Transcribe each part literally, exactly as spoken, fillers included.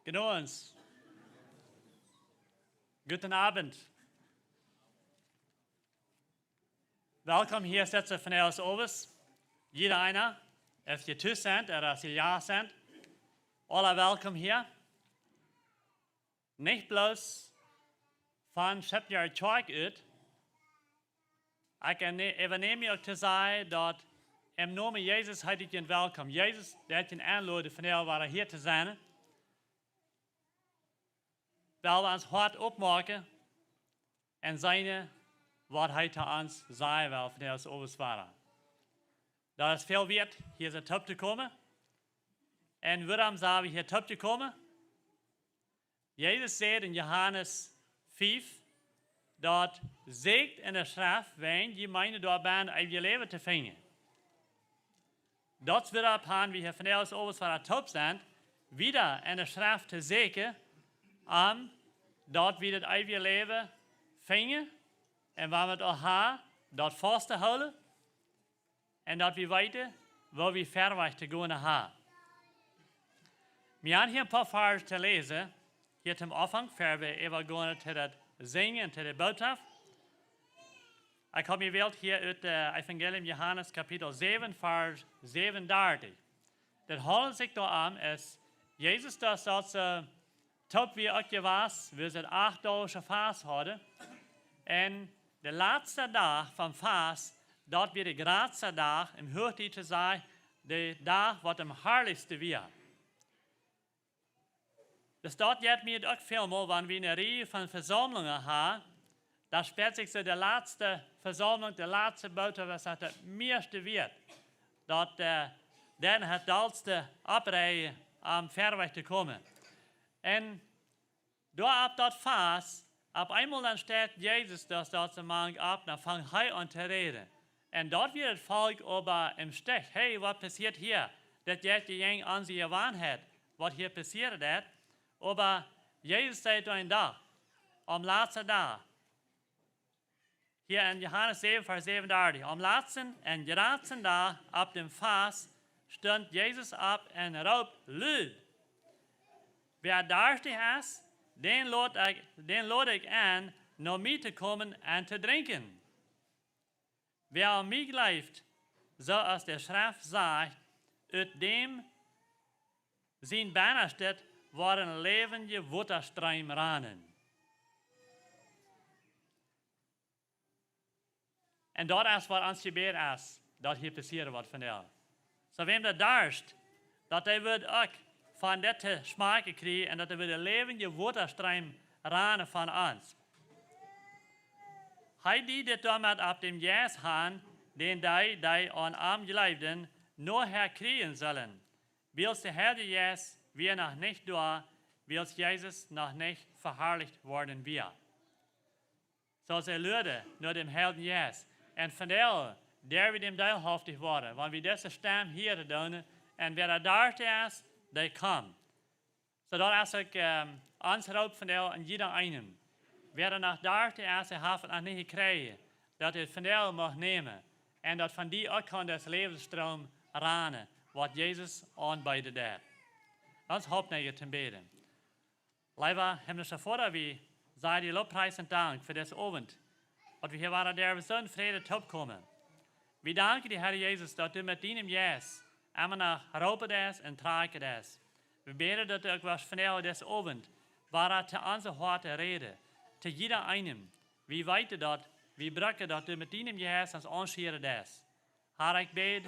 Genoons. Guten Abend. Welkom hia sitze von ons owes. Jieda eena, aus jie tus sent, ooda aus jie ja sent. Aula welkom hia. Nich bloos von Schepner Kjoakj ut. Ekj erne-, äwanäm mie uk to sajen, daut em Nomen Jesus heet ekj junt welkom. Jesus, dee haft junt enjelot, vondoag wada hia to sennen. Well wie ons Hoat opmoaken un seenen, waut hee to ons sajen well, vondoag owes wada. Daut es väl wieet, hia soo toop to komen. Un wuarom sent wie hia toop to komen? Jesus säd en Johanes fief, daut: "Sieekjt en de Schreft, wan jie meenen, doa bennen eewjet Läwen to finjen." Daut es wuaropp wie hia vondoag owes wada toop sent, wieda en de Schreft to sieekjen, om daut wie daut eewje Läwen finjen, un wan wie daut aul haben, daut faust to hoolen, un daut wie weeten, woo wie verwoat to gonen haben. Wie haben hia een poa Varsch to läsen, hia aum Aunfank, ver wie äwagonen to daut Sinjen, to de Bootschoft. Ekj hab mie jewält hia ut, äh, Evangelium Johanes Kapitel säwen, Varsch säwenundartich. Daut haundelt sikj doa om, aus Jesus daut selfst, äh, toop wia uk jewast, wua see daut acht Doag Fast hauden. Un de latste Dach vom Fast, daut wia de jratste Dach, em Huachdietsch to sajen, de Dach waut aum harlichsten wia. Daut daut jeit mie uk väl mol, wan wie eene Rieej von Vesaumlungen haben, dan spieet sikj soo de latste Vesaumlunk, de latste Bootschoft, waut daut mieeschte wieet. Daut, äh, dan daut dollste opreien, om verwoat to komen. Un doa opp daut Fast, opp eemol dan steit Jesus, daut, daut soo mank opp, dan fangt hee aun to räden. Un daut wia daut Volkj oba em Stich. Hey, waut passieet hia? Daut jeit jäajen onse Jewanheit, waut hia passieet, daut. Oba Jesus säd doa een Dach, aum latsten Dach, hia en Johanes säwen, Varsch säwenundartich: "Aum latsten un jratsten Dach opp däm Fast stunt Jesus opp un roopt lud: Wäa darstich es, dän lod ekj, dän lod ekj en, no mie to komen un to drinkjen. Wäa aun mie jleeft, soo aus de Schreft sajcht, ut däm sien Bennastet woaren läwendje Wotastreem ranen." Un daut es waut ons Jebäd es, daut hia passieren woat vondoag. Soo, wäm daut darscht, daut dee woat uk von dit schmakjen kjrieen un daut dee woat läwendje Wotastreem ranen von ons. Hee deed dit doamet opp däm Jeist han, dän dee, dee aun am jleewden, nohäa kjrieen sullen. Wiels de Heilje Jeist wia noch nich doa, wiels Jesus noch nich veharlicht worden wia. Soo aus hee luad no däm Heiljen Jeist. Un vondoag, doa wie däm deelhauftich woaren, wan wie dise Stemm hieren doonen, un wäa doa darstich es, dee kaun. Soo daut es uk, ähm, ons Roop vondoag aun jieda eenen. Wäa doa noch darstich es, dee haft daut noch nich jekjräajen, daut hee daut vondoag mucht nämen. Un daut von die uk kaun daut Läwensstroom ranen, waut Jesus aunbeeden deed. Lot ons oppstonen toom bäden. Leewa himmlischa Voda, wie sajen die Loffpries un Dank fa disen Owent, daut wie hia wieren derwen soo en Fräd toopkomen. Wie danken die, Herr Jesus, daut du met dienem Jeist emma noch roopen deist un trakjen deist. Wie bäden, daut du uk woascht vondoag disen Owent wieda to onse Hoaten räden, to jieda eenem. Wie weeten daut, wie brucken daut du met dienem Jeist ons aunschieren deist. Herr, ekj bäd,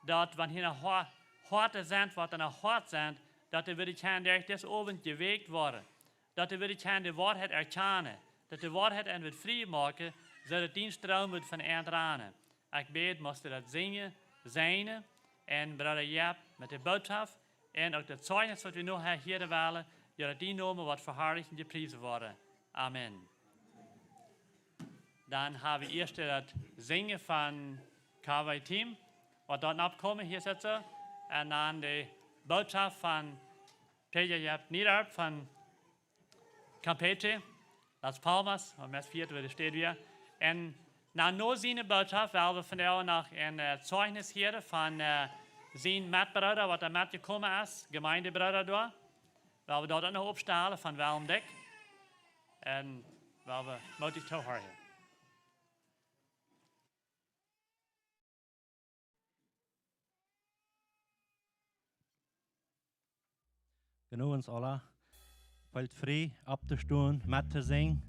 daut wan hia noch Ho-, Hoaten sent, waut noch hoat sent, daut dee wudden kjennen derch disen Owent jewäakt woaren. Daut dee wudden kjennen de Woarheit erkjanen. Daut de Woarheit an woat frie moaken, soo daut dien Stroom woat von an ranen. Ekj bäd, muchst du daut Sinjen säajnen un Brooda Jep met de Bootschoft un uk daut Zeichnis, waut wie nohäa hieren wellen, jo, daut dien Nomen woat veharlicht un jepriesen woaren. Amen. Dan hab wie ieescht daut Sinjen von K W Team, waut doa nopp komen hia sitt. Un dan de Bootschoft von Prädja Jep Niedorp von Campeche, Las Palmas, un meist fief, wua de Städ wia. Un na, no siene Bootschoft well wie vondoag noch een, äh, Zeichnis hieren von, äh, sien Metbrooda, waut doa metjekomen es, Gemeindebrooda doa. Well wie daut dan noch oppstalen von Willem Dyck. Un well wie mootich toohorchen. Genau, ons aula. Feelt frie, opptostonen, met to sinjen.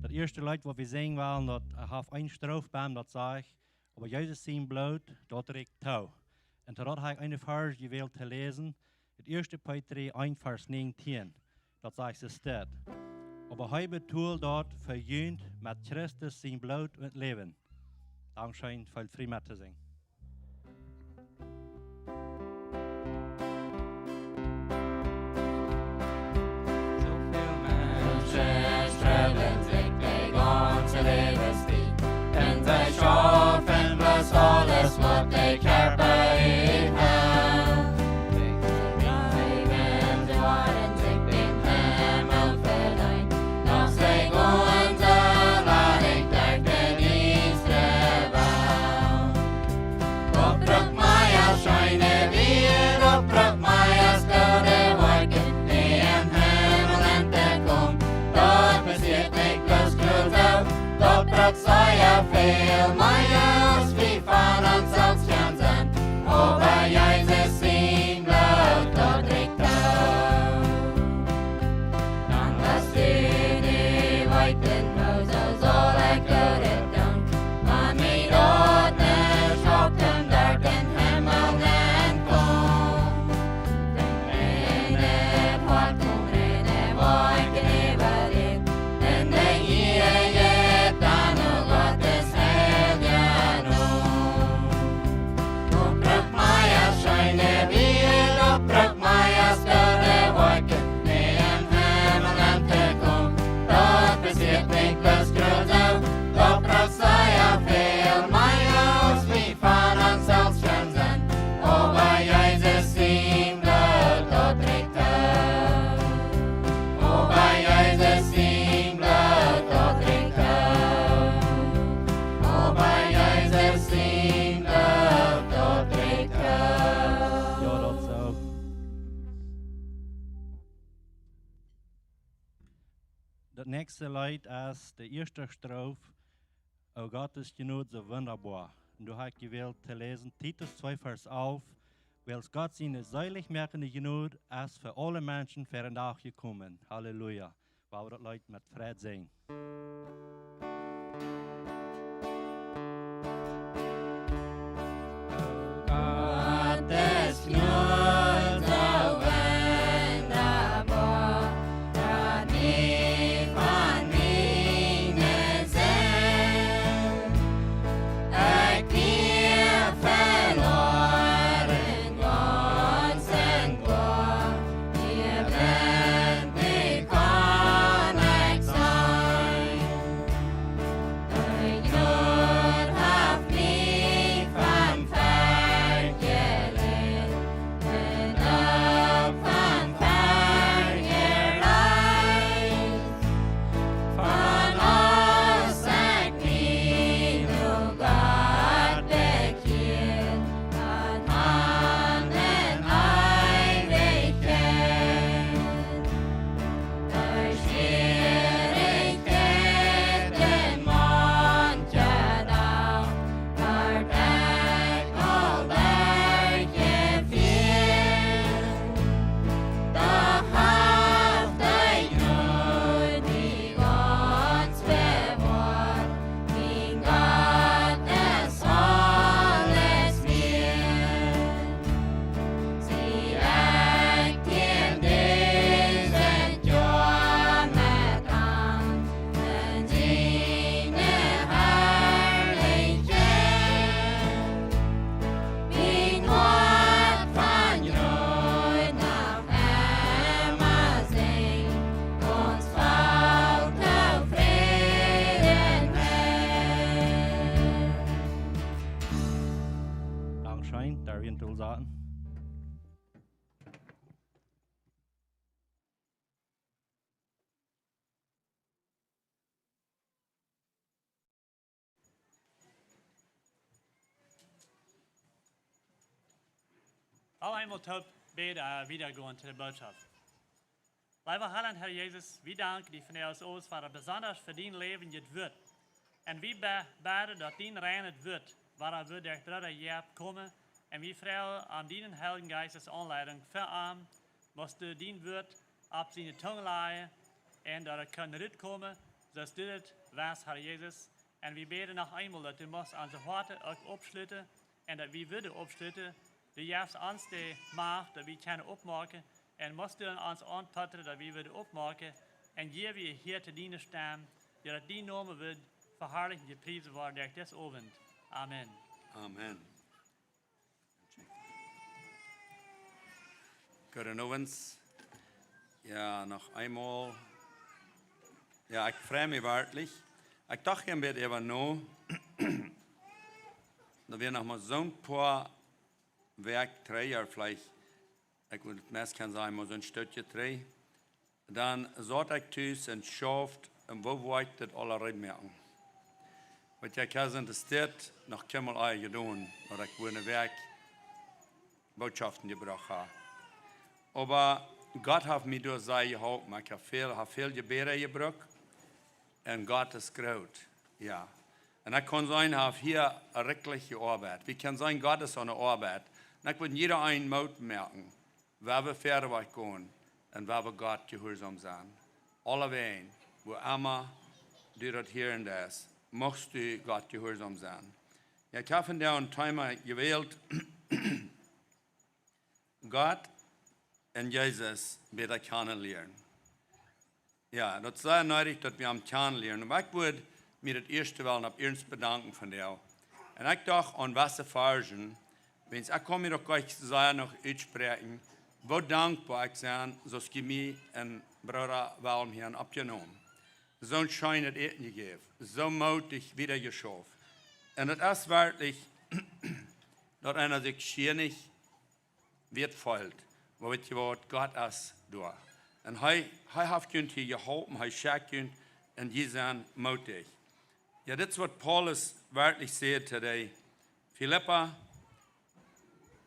Daut ieeschte Leet, waut wie sinjen wellen, daut haft eene Stroof bie, daut sajcht: "Oba Jesus sien Bloot, daut rikjt too." Un doa haud ekj een Varsch jewält to läsen, daut ieeschte Petrus eent, Varsch näajentieen. Daut sajcht soo dit: "Oba hee betold daut fa junt met Christus sien Bloot un Läwen." Dankscheen, feelt frie met to sinjen. Soo väl Menschen strugglen sikj de gaunze Läwenstiet, un see schaufen bloos aules, waut de Kjarpa uthelpt. Wan see woaren sikj dän Himmel vedeenen, doch see gonen soo ladich derch de diestre Welt. Daut brukt mea aus scheene Wieed, daut brukt mea aus goode Woakjen, dee em Himmel nenn to komen. Daut passieet nich bloos krakjt soo, daut brukt sea väl mea aus wie von ons selfst kjennen sennen. Oba Jesus sien Bloot, daut rikjt too. Dan woascht du nu weeten, woo soo saul ekj daut doonen, wan mie daut nich schauft, om derch dän Himmel nenn to komen. Wan mien Hoat om reine Woakjen äwadeit, un de Ieed jeit dan no Gottes heiljen Nomen. Daut brukt mea aus scheene Wieed, daut brukt mea aus goode Woakjen, dee em Himmel nenn to komen. Daut passieet nich bloos krakjt soo, daut brukt sea väl mea aus wie von ons selfst kjennen sennen. Oba Jesus sien Bloot, daut rikjt too. Oba Jesus sien Bloot, daut rikjt too. Oba Jesus sien Bloot, daut rikjt too. Jo, daut soo. Daut näakjste Leet es de ieeschte Stroof: "O Gott, es Jnod soo wundaboa." Un doa hab ekj jewält to läsen Titus twee, Varsch alf: "Wiels Gott siene seelichmoakende Jnod es fa aule Menschen ver dän Dach jekomen." Halleluja. Woa wie daut Leet met Freid sinjen. Gott es Jnod soo wundaboa, daut mie von miene Sind, ekj wia veloaren, gaunz un goa, wia blint, nu kaun ekj seenen. De Jnod haft mie von Felt jeleit, un uk von Felt jereit. Von aus ekj mie no Gott bekjieed, aun de Eewichkjeit. De Schwierichkjeiten, mauncha Dach wort ekj aul derchjefieet. Doch haft de Jnod mie gaunz bewoat. Mien Gott es aules wieet. Sie ekj tieen dusent Joa met am en siene Harlichkjeit. Mien Hoat von Jnod noch emma sinjt, gaunz voll Tofrädenheit. Dankscheen, doa wie ons saten. Well wie eemol toop bäden, ea wie wieda gonen to de Bootschoft. Leewa Heilaunt, Herr Jesus, wie danken die vondoag fa daut besonda fa dien läwendjet Wuat. Un wie be-, bäden, daut dien reinet Wuat, waut wie derch Brooda Jaap komen, un wie froagen om dienen Heiljen Jeist Aunleidunk fa am, motst du dien Wuat opp siene Tung lajen, un daut et kaun rutkomen, soo aus du daut west, Herr Jesus. Un wie bäden noch eemol, daut du motst onse Hoaten uk oppschluten, un daut wie wudden oppschluten. Du jefst ons de Macht, daut wie kjennen oppmoaken, un motst du ons aunpoten, daut wie wudden oppmoaken, un jäw wie hia to diene Stemm, daut dien Nomen wudd veharlicht un jepriesen woaren derch disen Owent. Amen. Amen. Goodenowen. Jo, noch eemol. Jo, ekj frei mie werkjlich. Ekj docht een bät äwa no. Daut wia noch mau soon poa Wäakj trigj, veleicht, ekj wudd meist kjennen sajen, mau soon Stootje trigj. Dan saut ekj tus un schauft, un woo wull ekj daut aula reed moaken? Waut ekj ha sent es dit noch kjeenmol ea jedonen, daut ekj wua ne Wäakj Bootschoften jebrocht ha. Oba Gott haft mie doa sea jeholpen. Ekj ha väl, ha väl Jebäda jebrukt. Un Gott es groot. Jo. Un ekj kaun seenen, hee haft hia rikjlich jeoabeit. Wie kjennen seenen, Gott es aun de Oabeit. Un ekj wudd jieda een Moot moaken, wua wie wieda wajch gonen un wua wie Gott jehuarsom sent. Aulawäajen, wua emma du daut hieren deist, motst du Gott jehuarsom sennen. Jo, ekj ha vondoag een Thema jewält. Gott un Jesus bäta kjanen lieren. Jo, daut es sea needich, daut wie am kjanen lieren. Oba ekj wudd mie daut ieeschte wellen opp Iernst bedanken vondoag. Un ekj docht aun waut fa Varschen, wiels ekj kaun mie doch nich sea noch utspräakjen, woo dankboa ekj sie, soo aus jie mie un Brooda Wilhelm hia oppjenomen. Soon scheenet Äten jejäft, soo mootich wieda jeschauft. Un daut es werkjlich, daut eena sikj schia nich wieet feelt, oba weet jie waut, Gott es doa. Un hee, hee haft junt hia jeholpen, hee schekjt junt, un jie sent mootich. Jo, dit es waut Paulus werkjlich sajcht to de Filippa.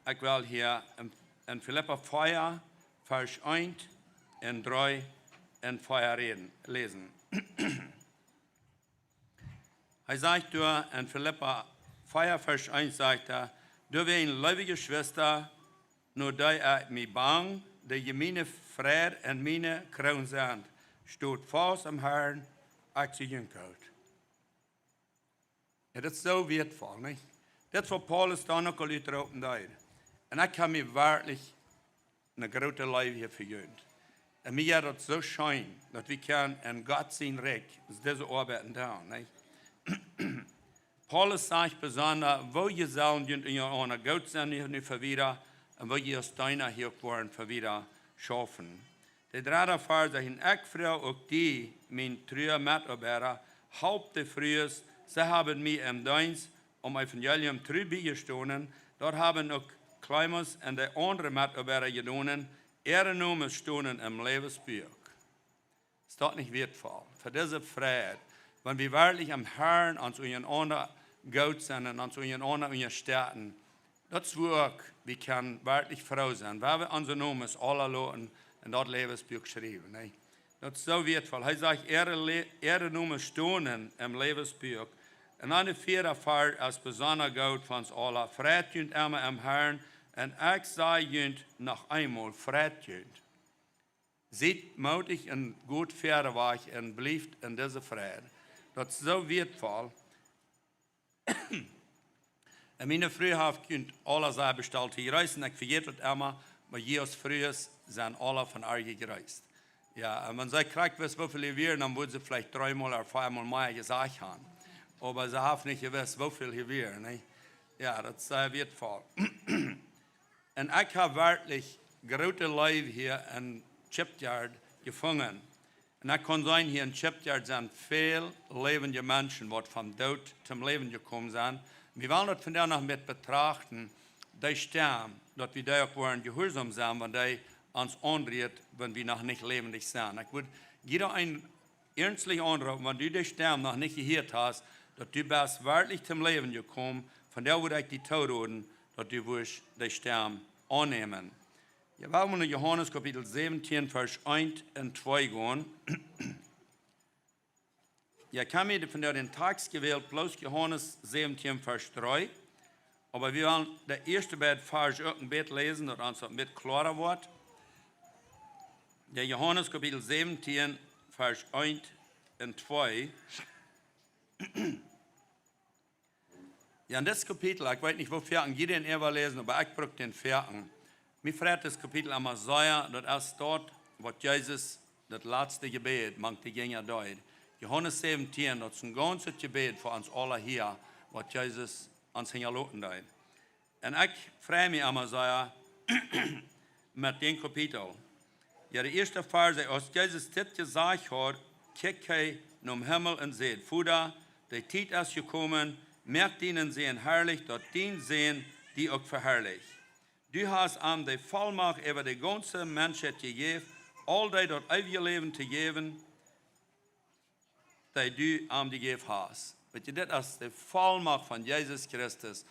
Ekj well hia en, en Filippa vea, Varsch eent un dree un vea räden, läsen. Hee sajcht doa en Filippa vea, Varsch eent, sajcht hee: Doawäajen, leewe Jeschwista, no dee ekj mie bang, dee jie miene Freid un miene Kroon sent, stot faust em Herrn, ekj sie junt goot. Jo, daut es soo wieetvoll, nich? Daut es waut Paulus dan uk aul utroopen deed. Un ekj ha mie werkjlich ne groote Leew hia fa junt. Un mie jeit daut soo scheen, daut wie kjennen en Gott sien Rikj dise Oabeit doonen, nich? Paulus sajcht besonda, woo jie sellen junt unjarenaunda goot sennen, nu fa wieda, un woo jie aus Deena hia uk woaren fa wieda schaufen. De dredde Varsch sajcht: Un ekj froag uk die, mien trua Metoabeida, halpt de Frues, see haben mie em Deenst aum Evangelium tru biejestonen, daut haben uk Klemens un de aundre Metoabeida jedonen, äare Nomes stonen em Läwensbuak. Es daut nich wieetvoll? Fa dise Freid, wan wie werkjlich aum Herrn ons unjarenaunda goot sent un ons unjarenaunda unjastetten, daut es wua uk wie kjennen werkjlich froo sennen, wan wie onse Nomes aula loten en daut Läwensbuak schriewen, nä? Daut es soo wieetvoll. Hee sajcht, äare Le-, äare Nomes stonen em Läwensbuak. Un dan de vieede Varsch es besonda goot fa ons aula: Freit junt emma em Herrn, un ekj saj junt noch eemol, freit junt. Siet mootich un got wieda wajch un blieft en dise Freid. Daut es soo wieetvoll. Un miene Fru haft junt aula sea bestalt to jreessen. Ekj vejät daut emma, oba jie aus Frues sent aula von ar jejreest. Jo, un wan see krakjt wist, woo väl hia wieren, dan wudd see veleicht dreemol ooda veamol mea jesajcht haben. Oba see haft nich jewist, woo väl hia wieren, nä? Jo, daut es sea wieetvoll. Un ekj ha werkjlich groote Leew hia en Shipyard jefungen. Un ekj kaun seenen, hia en Shipyard sent väl läwendje Menschen, waut vom Doot toom Läwen jekomen sent. Wie wellen daut vondoag noch met betrachten, dee Stemm, daut wie dee uk woaren jehuarsom sennen, wan dee ons aunrieet, wan wie noch nich läwendich sent. Ekj wudd jieda een iernstlich aunroopen, wan du de Stemm noch nich jehieet hast, daut du best werkjlich toom Läwen jekomen, vondoag wudd ekj die toroden, daut du wurscht de Stemm aunnämen. Jo, wie haben nu Johanes Kapitel säwentieen, Varsch eent un twee gonen. Jo, ekj hab mie vondoag dän Takst jewält, bloos Johanes säwentieen, Varsch dree. Oba wie wellen de ieeschte beid Varsch uk een bät läsen, daut ons daut een bät kloara woat. Jo, Johanes Kapitel säwentieen, Varsch eent un twee. Jo, en dit Kapitel, ekj weet nich, woo foaken jie dän äwa läsen, oba ekj bruck dän foaken. Mie freit dit Kapitel emma sea, daut es daut, waut Jesus daut latste Jebäd mank de Jinja deed. Johanes säwentieen, daut es een gaunzet Jebäd fa ons aula hia, waut Jesus ons hinjaloten deed. Un ekj frei mie emma sea met dän Kapitel. Jo, de ieeschte Varsch sajcht, aus Jesus dit jesajcht haud, kjikjt hee nom Himmel un säd: Voda, de Tiet es jekomen, moak dienen Sän harlich, daut dien Sän die uk veharlicht. Du hast am de Vollmacht äwa de gaunze Menschheit jejäft, aul dee daut eewje Läwen to jäwen, dee du am jejäft hast. Weet jie, dit es de Vollmacht von Jesus Christus.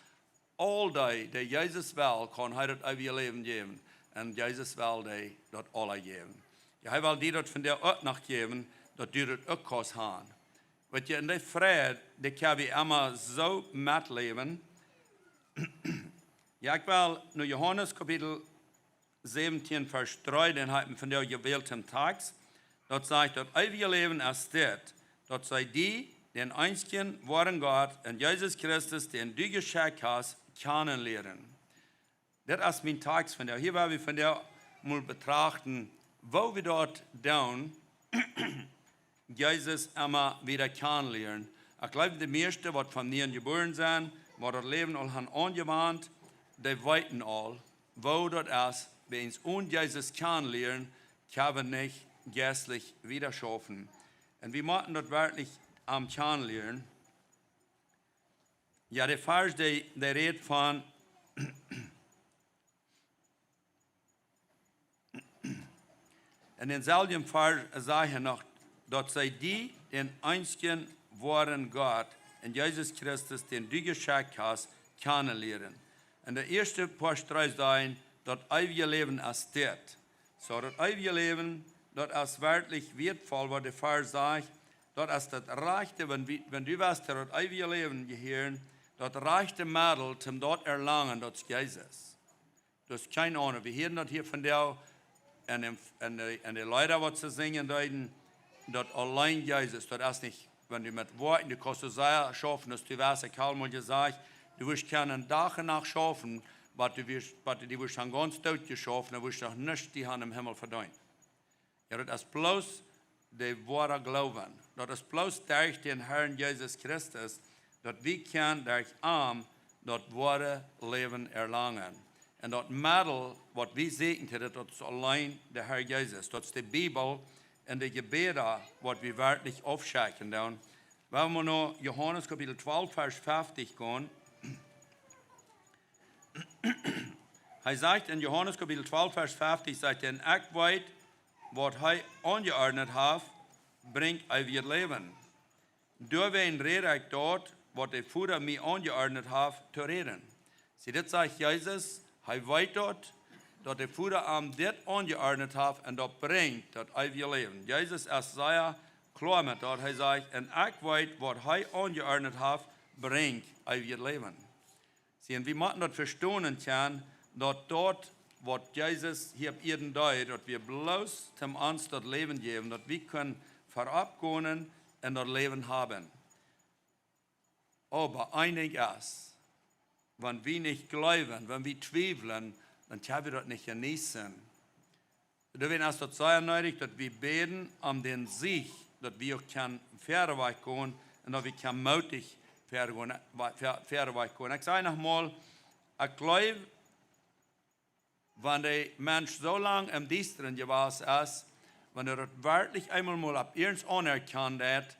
Aul dee, dee Jesus well, kaun hee daut eewje Läwen jäwen. Un Jesus well dee daut aula jäwen. Jo, hee well die daut vondoag uk noch jäwen, daut du daut uk kaust han. Weet jie, en dee Fräd, dee kjenn wie emma soo metläwen. Jo, ekj well nu Johanes Kapitel säwentieen, Varsch dree, dän hab ekj vondoag jewält toom Takst. Daut sajcht: Daut eewje Läwen es dit, daut see die, dän eensjen woaren Gott, un Jesus Christus, dän du jeschekjt hast, kjanen lieren. Dit es mien Takst vondoag. Hia woa wie vondoag mol betrachten, woo wie daut doonen, Jesus emma wada kjanen lieren. Ekj jleew, de mieeschte, waut von nieem jebuaren sent, waut daut Läwen aul han aunjewant, dee weeten aul, woo daut es, wan wie ons onen Jesus kjanen lieren, kjenn wie nich jeistlich wada schaufen. Un wie motten daut werkjlich am kjanen lieren. Jo, de Varsch, dee, dee rät von, en dänselwjen Varsch sajcht hee noch, daut see die, dän eensjen woaren Gott, un Jesus Christus, dän du jeschekjt hast, kjanen lieren. Un de ieeschte poa Varsch sajen, daut eewje Läwen es dit. Soo, daut eewje Läwen, daut es werkjlich wieetvoll, waut de Varsch sajcht. Daut es daut rajchte, wan wie, wan du west daut eewje Läwen jehieren, daut rajchte Meddel, toom daut erlangen, daut es Jesus. Daut es kjeen aundra. Wie hieren daut hia vondoag en de, en de, en de Leeda, waut see sinjen deeden, daut auleen Jesus, daut es nich, wan du met Woakjen, du kaust soo sea schaufen, aus du west, ekj hab mol jesajcht, du wurscht kjennen Dach un Nacht schaufen, waut du wurscht, waut du wurscht aun gaunz doot jeschaufen, dan wurscht noch nuscht die han em Himmel vedeent. Jo, daut es bloos de woare Gloowen. Daut es bloos derch dän Herrn Jesus Christus, daut wie kjennen derch am daut woare Läwen erlangen. Un daut Meddel, waut wie sieekjen, daut, daut es auleen de Herr Jesus. Daut es de Bibel un de Jebäda, waut wie werkjlich aufschekjen doonen. Wan wie nu Johanes Kapitel twalf, Varsch feftieen gonen. Hee sajcht en Johanes Kapitel twalf, Varsch feftieen, sajcht hee: Un ekj weet, waut hee aunjeordnet haft, brinjt eewjet Läwen. Doawäajen räd ekj daut, waut de Voda mie aunjeordnet haft, to räden. See, dit sajcht Jesus, hee weet daut, daut de Voda am dit aunjeordnet haft un daut brinjt daut eewje Läwen. Jesus es sea kloa met daut. Hee sajcht: Un ekj weet, waut hee aunjeordnet haft, brinjt eewjet Läwen. See, un wie motten daut vestonen kjennen, daut daut, waut Jesus hia opp Ieed deed, daut wia bloos toom ons daut Läwen jäwen, daut wie kjennen verop gonen un daut Läwen haben. Oba een Dinkj es, wan wie nich jleewen, wan wie twiewlen, dan kjenn wie daut nich jeneeten. Doawäajen es daut sea needich, daut wie bäden om dän Siech, daut wie uk kjennen verwoats gonen un daut wie kjennen mootich verwoats gonen. Ekj saj noch mol, ekj jleew, wan de Mensch soo lang em Diestren jewast es, wan hee daut werkjlich eemol mol opp iernst aunerkjanen deit,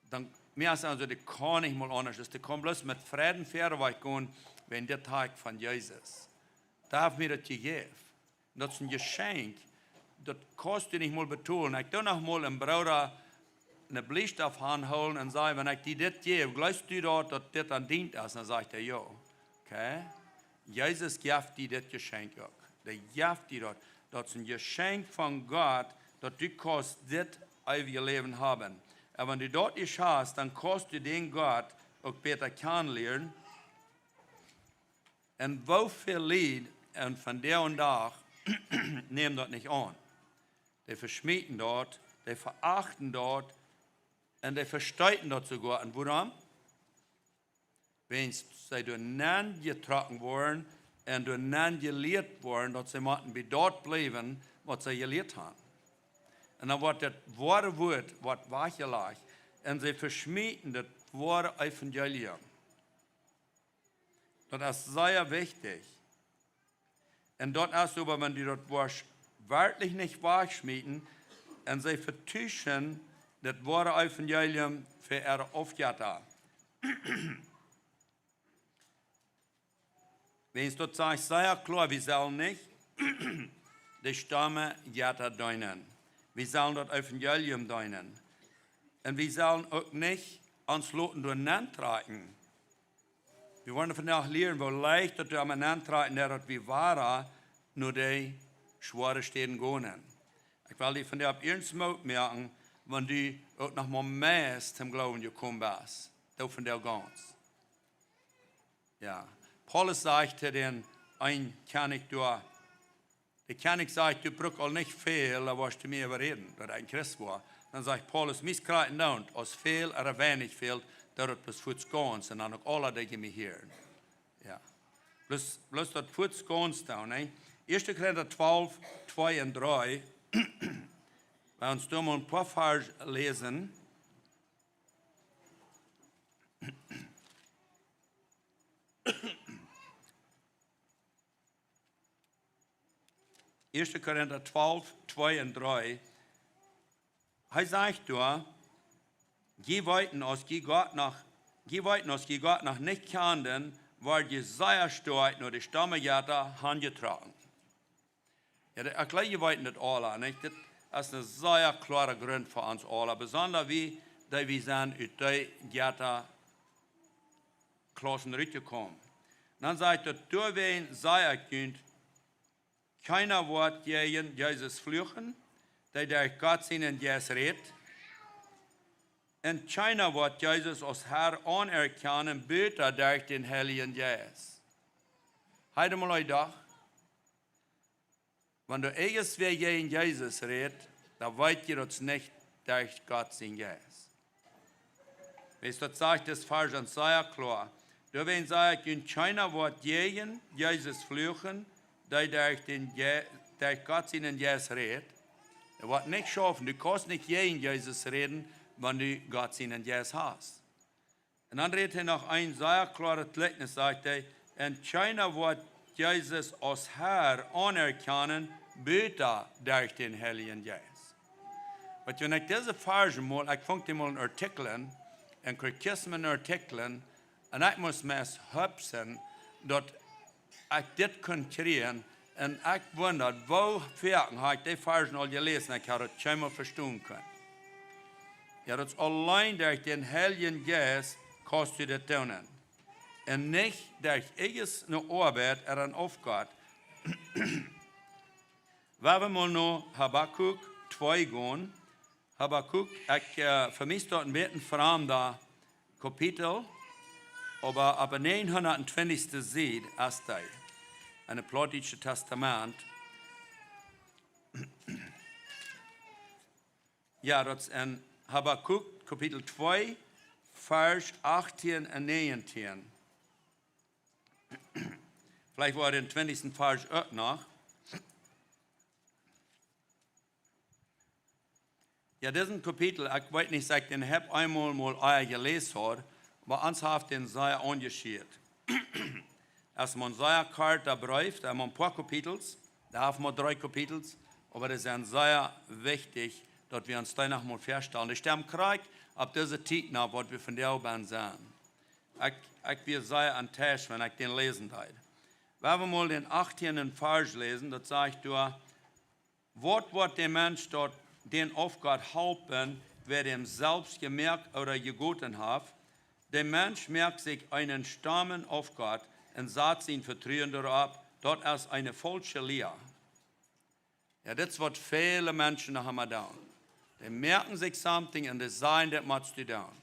dan, mie es aulsoo, dee kaun nich mol aundasch, dee kaun bloos met Fräd verwoats gonen, wäajen dit Tieekjen von Jesus. Dee haft mie daut jejäft. Daut es een Jeschenkj. Daut kaust du nich mol betolen. Ekj doo noch mol een Brooda een Bliestaft aunhoolen un sajen: Wan ekj die dit jäw, jleefst du daut, daut dit aun dient es? Dan sajcht hee: Jo. Okay. Jesus jeft die dit Jeschenkj uk. Dee jeft die daut. Daut es een Jeschenkj von Gott, daut du kaust dit eewje Läwen haben. Un wan du daut nich hast, dan kaust du dän Gott uk bäta kjanen lieren. Un woo väl Lied un von dän Dach nämen daut nich aun. Dee veschmieten daut, dee veachten daut un dee vesteeten daut soogoa. Un wuarom? Wiels see doa nenn jetrocken woaren un doa nenn jelieet woaren, daut see motten bie daut bliewen, waut see jelieet haben. Un dan woat daut woare Wuat, woat wajchjelajcht, un see veschmieten daut woare Evangelium. Daut es sea wichtich. Un daut es oba, wan du daut woascht werkjlich nich wajchschmieten, un see vetuschen daut woare Evangelium fa äare Aufjetta. Wiels daut sajcht sea kloa, wie sellen nich de Stammenjetta deenen. Wie sellen daut Evangelium deenen. Un wie sellen uk nich ons loten doa nenntrakjen. Wie woaren vondoag lieren, woo leicht daut wie aum nenntrakjen, daut wie wada no de schwoare Städen gonen. Ekj well die vondoag opp iernst Moot moaken, wan du uk noch mau meist toom Gloowen jekomen best. Doa vondoag gaunz. Jo. Paulus sajcht to dän eenen Kjennich doa, de Kjennich sajcht: "Du brukst aul nich väl, dan woascht du mie äwaräden, daut ekj een Christ woa." Dan sajcht Paulus: "Mie es krakjt endoont, aus väl ooda weinich fält, daut et bloos fuaz gaunz un dan uk aule, dee mie hieren." Jo. Bloos, bloos daut fuaz gaunz doonen, nä? Ieeschte Korinta twalf, twee un dree. Wie ons doa mol een poa Varsch läsen. Ieeschte Korinta twalf, twee un dree. Hee sajcht doa: "Jie weeten, aus jie Gott noch, jie weeten, aus jie Gott noch nich kjanden, wort jie sea stoakj no de Stammenjetta hanjetrocken." Jo, de, ekj jleew, jie weeten daut aule, nich? Dit es een sea kloara Grunt fa ons aule, besonda wie, dee wie sent ut de Jettaklaussen rutjekomen. Dan sajcht et: "Doawäajen saj ekj junt, kjeena woat jäajen Jesus fluchen, dee derch Gott sienen Jeist rät. Un kjeena woat Jesus aus Herr aunerkjanen, buta derch dän Heiljen Jeist." Hee, de Molei doch, wan doa irjentwäa jäajen Jesus rät, dan weet jie daut nich derch Gott sienen Jeist. Wiels daut sajcht dis Varsch sea kloa. Doawäajen saj ekj junt, kjeena woat jäajen Jesus fluchen, dee derch dän Je-, derch Gott sienen Jeist rät. Daut woat nich schaufen. Du kaust nich jäajen Jesus räden, wan du Gott sienen Jeist hast. Un dan rät hee noch een sea kloaret Jlikjnis, sajcht hee: "Un kjeena woat Jesus aus Herr aunerkjanen, buta derch dän Heiljen Jeist." Weetst, wan ekj dise Varsch mol, ekj funk dee mol en Artikjel, en Katechismus Artikjel, un ekj must meist hopsen, daut ekj dit kunn kjrieen, un ekj wunda, woo foaken haud ekj dee Varsch aul jeläsen, ekj haud et kjeenmol vestonen kunt. Jo, daut es auleen derch dän Heiljen Jeist kaust du dit doonen. Un nich derch irjent eene Oabeit ooda een Aufgott. Wan wie mol no Habakuk twee gonen, Habakuk, ekj, äh, fa mie es daut een bät een framda Kapitel, oba opp de näajenhundatentwintichste Sied es dee en daut Plautdietsche Tastament. Jo, daut es en Habakuk, Kapitel twee, Varsch achtieen un näajentieen. Veleicht woat dän twintichsten Varsch uk noch. Jo, disen Kapitel, ekj weet nich, aus ekj dän hab eemol mol ea jeläst haud, oba ons haft dän sea aunjeschieet. Daut es mau een sea korta Breef, daut es mau een poa Kapitels, daut haft mau dree Kapitels, oba dee sent sea wichtich, daut wie ons dee noch mol väastalen. Dee stemt krakjt opp dise Tiet no, waut wie vondoag bie sent. Ekj, ekj wia sea enttäuscht, wan ekj dän läsen deed. Wan wie mol dän achtieenden Varsch läsen, daut sajcht doa: "Waut woat dän Mensch daut, dän Aufgott halpen, wäa dän selfst jemoakt ooda jegoten haft? De Mensch moakt sikj eenen Stamen Aufgott un sat sien Vetruen doaropp, Daut es eene faulsche Lia. Jo, dit es waut väle Menschen noch emma doonen. Dee moaken sikj something un dee sajen, dit motst du doonen.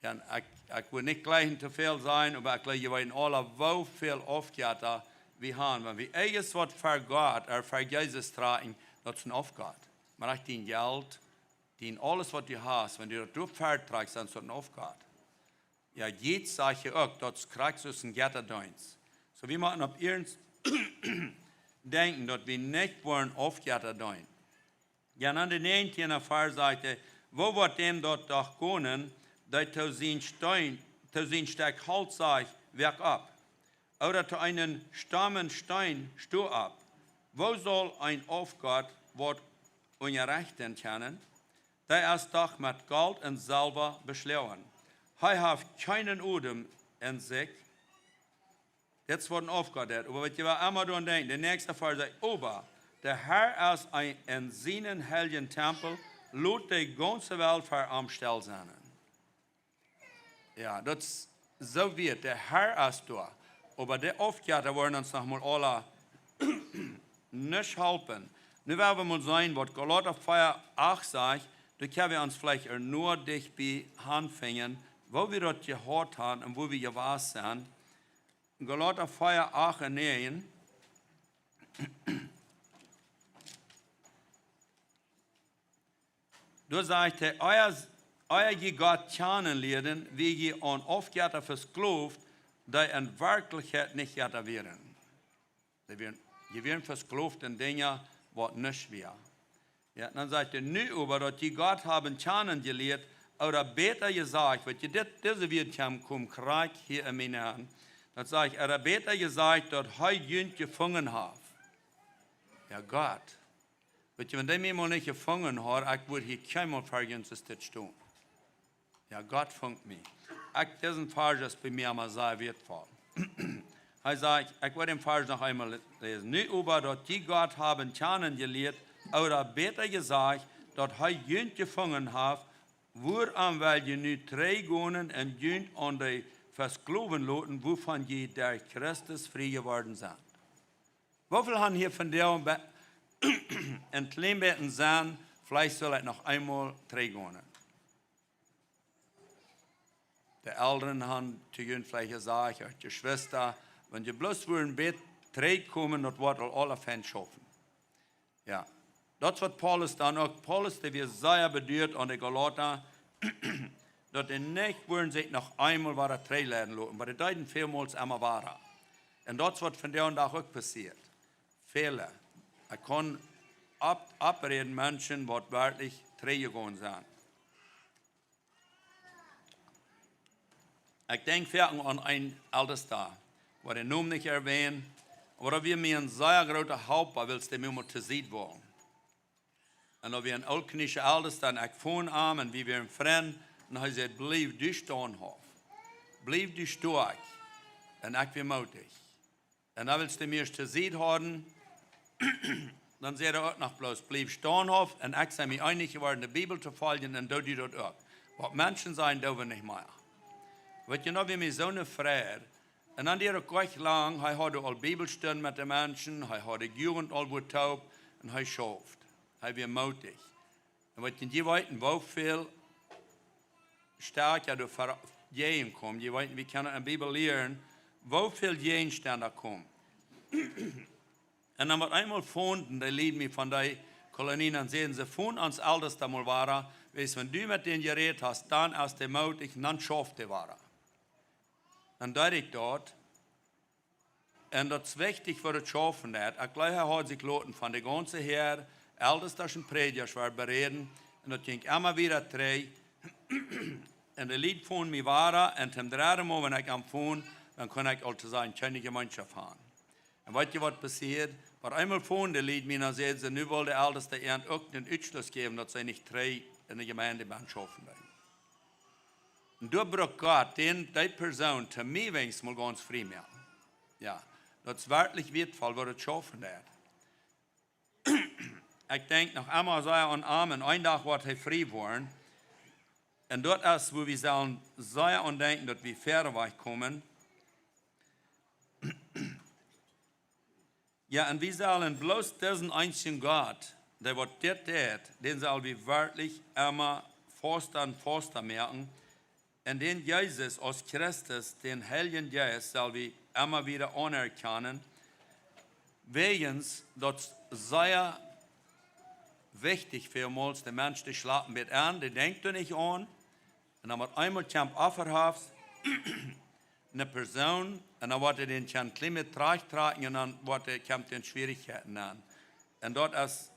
Jo, un ekj, ekj well nich jlikj too väl sajen, oba ekj jleew, jie weeten aula, woo väl Aufjetta wie haben. Wan wie irjent waut fa Gott, ooda fa Jesus trakjen, daut es een Aufgott. Mau ekj dien Jelt, dien aules waut du hast, wan du daut doa fäa trakjst, dan es daut een Aufgott. Jo, Jett sajcht hee uk, daut es krakjt soo aus een Jettadeenst. Soo, wie motten opp ernst denkjen, daut wie nich woaren Aufjetta deenen. Jo, un aun de näajentieende Varsch sajcht hee: "Woo woat däm daut doch gonen, dee to sien Steen, to sien Stekj Holt sajcht: Woak opp, ooda to eenen stommen Steen: Sto opp? Woo saul een Aufgott waut unjarechten kjennen? Dee es doch met Golt un Selwa beschloagen. Hee haft kjeenen Odem en sikj." Dit es waut een Aufgott deit. Oba waut jie emma doaraun denkjen, de näakjste Varsch sajcht: "Oba de Herr es een, en sienen heiljen Tempel, lot de gaunze Welt ver am stell sennen." Jo, daut es soo wieet, de Herr es doa. Oba de Aufjetta woaren ons noch mol aula nich halpen. Nu woa wie mol seenen, waut Galata vea acht sajcht, doa kjenn wie ons veleicht ea noch dicht bie aunfangen, woo wie daut jehaut haben un woo wie jewast sent. Galata vea acht un näajen. Doa sajcht hee: "Ea, ea jie Gott kjanen lieeden, wia jie aun Aufjetta vesklowt, dee en Werkjlichkjeit nich Jetta wieren." Dee wieren, jie wieren vesklowt en Dinja, waut nich wia. Jo, dan sajcht hee: "Nu oba, daut jie Gott haben kjanen jelieet, ooda bäta jesajcht", waut jie dit, dise Wieed kjennen komen krakjt hia en mie aun. Daut sajcht, ooda bäta jesajcht, daut hee junt jefungen haft. Jo, Gott. Weet jie, wan dee mie mol nich jefungen haud, ekj wudd hia kjeenmol ver junt soo stonen. Jo, Gott funk mie. Ekj, disen Varsch es bie mie emma sea wieetvoll. Hee sajcht, ekj well dän Varsch noch eemol läsen. "Nu oba, daut jie Gott haben kjanen jelieet, ooda bäta jesajcht, daut hee junt jefungen haft, wuarom well jie nu trigj gonen un junt aun dee vesklowen loten, wuavon jie derch Christus frie jeworden sent?" Woo väl haben hia vondoag be-, een kjlien bät Senn, veleicht saul ekj noch eemol trigj gonen? De Elren haben to junt veleicht jesajcht, ooda Jeschwista, wan jie bloos wudden bät trigj komen, daut wudd aul aula fein schaufen. Jo, daut es waut Paulus dan uk, Paulus, dee wia sea beduat aun de Galata, daut dee nich wudden sikj noch eemol wada trigj leiden loten, oba dee deeden välmols emma wada. Un daut es waut vondoag dän Dach uk passieet. Väle. Ekj kaun opp-, opprieekjen Menschen, waut werkjlich trigj jegonen sent. Ekj denkj foaken aun een Eltesta, ekj woa dän Nomen nich erwänen, oba daut wia mie een sea groota Helpa, wiels dee mie mol to Sied wort. Un daut wia een ooltkolonische Eltesta, un ekj funk am, un wie wieren Frind, un hee säd: "Bliew du staunthauft. Bliew du stoakj, un ekj wia mootich." Un dan, wiels dee mie to Sied hauden, dan säd hee uk noch bloos: "Bliew staunthauft, un ekj sie mie eenich jeworden, de Bibel to foljen, un doo du daut uk. Waut Menschen sajen, doo wie nich mea." Weet jie, daut wia mie soone Freid. Un dan dieed daut nich lang, hee haud aul Bibelstund met de Menschen, hee haud de Jugend aul wua toop, un hee schauft. Hee wia mootich. Un weet jie, jie weeten, woo väl Stäakja doa ver-, jäajen komen. Jie weeten, wie kjennen en Bibel lieren, woo väl Jäajenstend doa komen. Un dan met eemol fungen dee Lied mie von dee Kolonie, dan säden see: "Funk ons Eltesta mol wada, wiels wan du met dän jerät hast, dan es dee mootich, dan schauft dee wada." Dan deed ekj daut. Un daut es wichtich fa daut Schaufen, daut ekj jleew, hee haud sikj loten von de gaunze Häad, Eltesta un Prädja wort beräden, un daut jinkj emma wada trigj. Un dee Lied fungen mie wada, un toom dredden Mol, wan ekj am funk, dan kunn ekj aul to sennen kjeene Jemeenschoft haben. Un weet jie, waut passieed? Waut eemol fungen dee Lied mie, dan säden see, nu wull de Eltesta an uk dän Utschluss jäwen, daut see nich trigj en de Jemeent bie am schaufen wellen. Un doa brukt Gott dän, dee Persoon, to mie weens mol gaunz frie moaken. Jo, daut es werkjlich wieetvoll, waut daut Schaufen deit. Ekj denkj noch emma sea aun am, un een Dach woat hee frie woaren. Un daut es, wua wie sellen sea aun denkjen, daut wie wieda wajch komen. Jo, un wie sellen bloos disen eensjen Gott, dee waut dit deit, dän sell wie werkjlich emma fausta un fausta moaken. Un dän Jesus aus Christus, dän Heiljen Jeist, sell wie emma wada aunerkjanen. Wäajens daut sea wichtich välmols, de Mensch, dee schlapt een bät aun, dee denkjt doa nich aun. Un dan met eemol kjemt Offerhoafs, eene Persoon, un dan woat hee dän kjeen kjlien bät trigjtrakjen un dan woat hee, kjemt hee en Schwierichkjeiten aun. Un daut es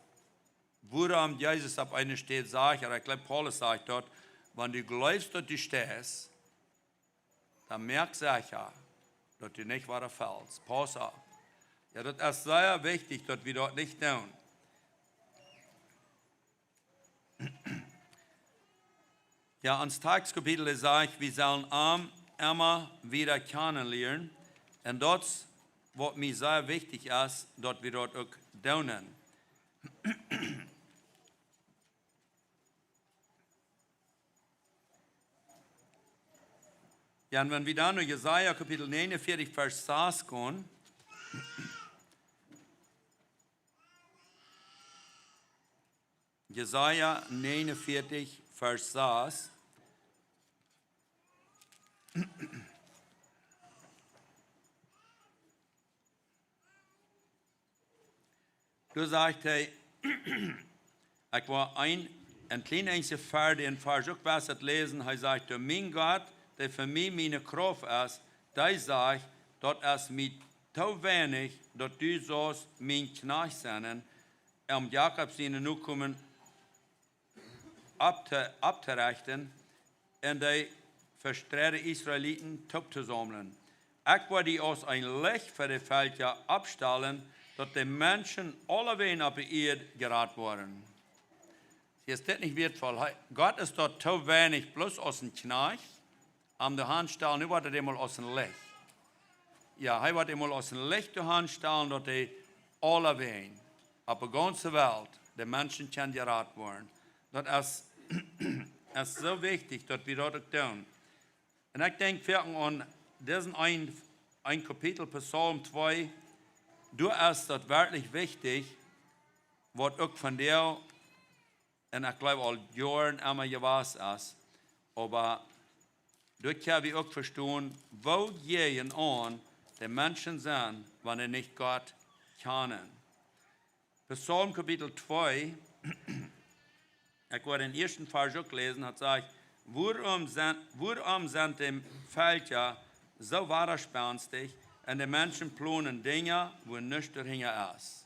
wuarom Jesus opp eene Städ sajcht, un ekj jleew Paulus sajcht daut, wan du jleefst daut du steist, dan moak secha daut du nich wada fellst. Pauss opp. Jo, daut es sea wichtich daut wie daut nich doonen. Jo, ons Tekjstkapitel sajcht, wie sellen am emma wada kjanen lieren. Un daut es waut mie sea wichtich es, daut wie daut uk doonen. Jo, un wan wie dan no Jesaja Kapitel negenunvierzig, Varsch sas gonen. Jesaja negenunvierzig, Varsch sas. Doa sajcht hee, ekj well een, een kjlien bät ver dän Varsch uk waut läsen. Hee sajcht: "Mien Gott, dee fa mie miene Krauft es, dee sajcht: Daut es mie too weinich, daut du saust mien Kjnajcht sennen, om Jakob siene Nokomen oppto-, opptorechten un de vestreide Israeliten toop to saumlen. Ekj woa die aus een Licht fa de Velkja oppstalen, daut de Menschen aulawäajen opp de Ieed jerat woaren." Hia es dit nich wieetvoll. Hee, Gott es doa too weinich, bloos aus een Kjnajcht, am doa hanstalen, nu woat hee eemol aus een Licht. Jo, hee woat eemol aus een Licht doa hanstalen, daut hee aulawäajen, opp de gaunze Welt, de Menschen kjennen jerat woaren. Daut es, es soo wichtich, daut wie daut uk doonen. Un ekj denkj foaken aun disen een, een Kapitel, Psalm twee, doa es daut werkjlich wichtich, waut uk vondoag un ekj jleew aul Joaren emma jewast es. Oba doa kjenn wie uk vestonen, woo jäajen aun de Menschen sent, wan dee nich Gott kjanen. Psalm Kapitel twee, ekj woa dän ieeschten Varsch uk läsen, daut sajcht: "Wuarom sent, wuarom sent de Velkja soo wadaspenstich un de Menschen plonen Dinja, wua nuscht doahinja es?"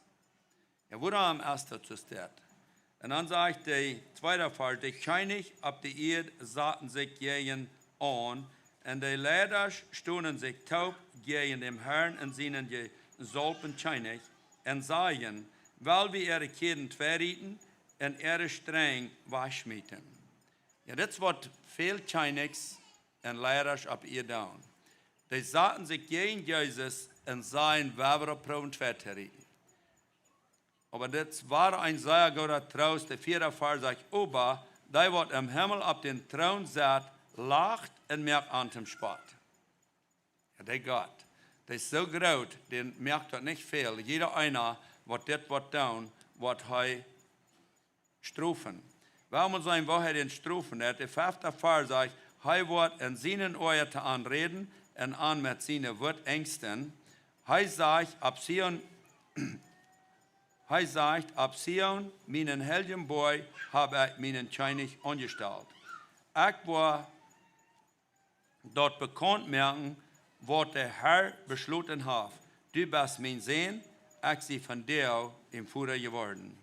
Jo, wuarom es daut soo steit? Un dan sajcht de tweede Varsch: "De Kjennichs opp de Ieed saten sikj jäajen aun, un de Leidasch stunden sikj toop jäajen dän Herrn un sienen jesaulwen Kjennich, un säden: Well wie äare Kjäden tweirieten un äare Strenj wajchschmieten." Jo, dit es waut väl Kjennichs un Leidasch opp de Ieed doonen. Dee saten sikj jäajen Jesus un säden: "Well wie proowen tweirieten." Oba dit wia een sea grooten Troost, de vieede Varsch sajcht: "Oba dee, waut em Himmel opp dän Troon sett, lacht un moakt an am Spott." Jo, de Gott, dee es soo groot, dän moakt daut nich väl. Jieda eena, waut dit woat doonen, woat hee strofen. Wuarom saul hee dän strofen? De fefte Varsch sajcht: "Hee woat en sienen Oaja to an räden un an met siene Wuat enjsten. Hee sajcht opp Zion, hee sajcht opp Zion: Mienen heiljen Boajch hab ekj mienen Kjennich aunjestalt. Ekj woa daut bekaunt moaken, waut de Herr beschloten haft. Du best mien Sän, ekj sie vondoag dien Voda jeworden."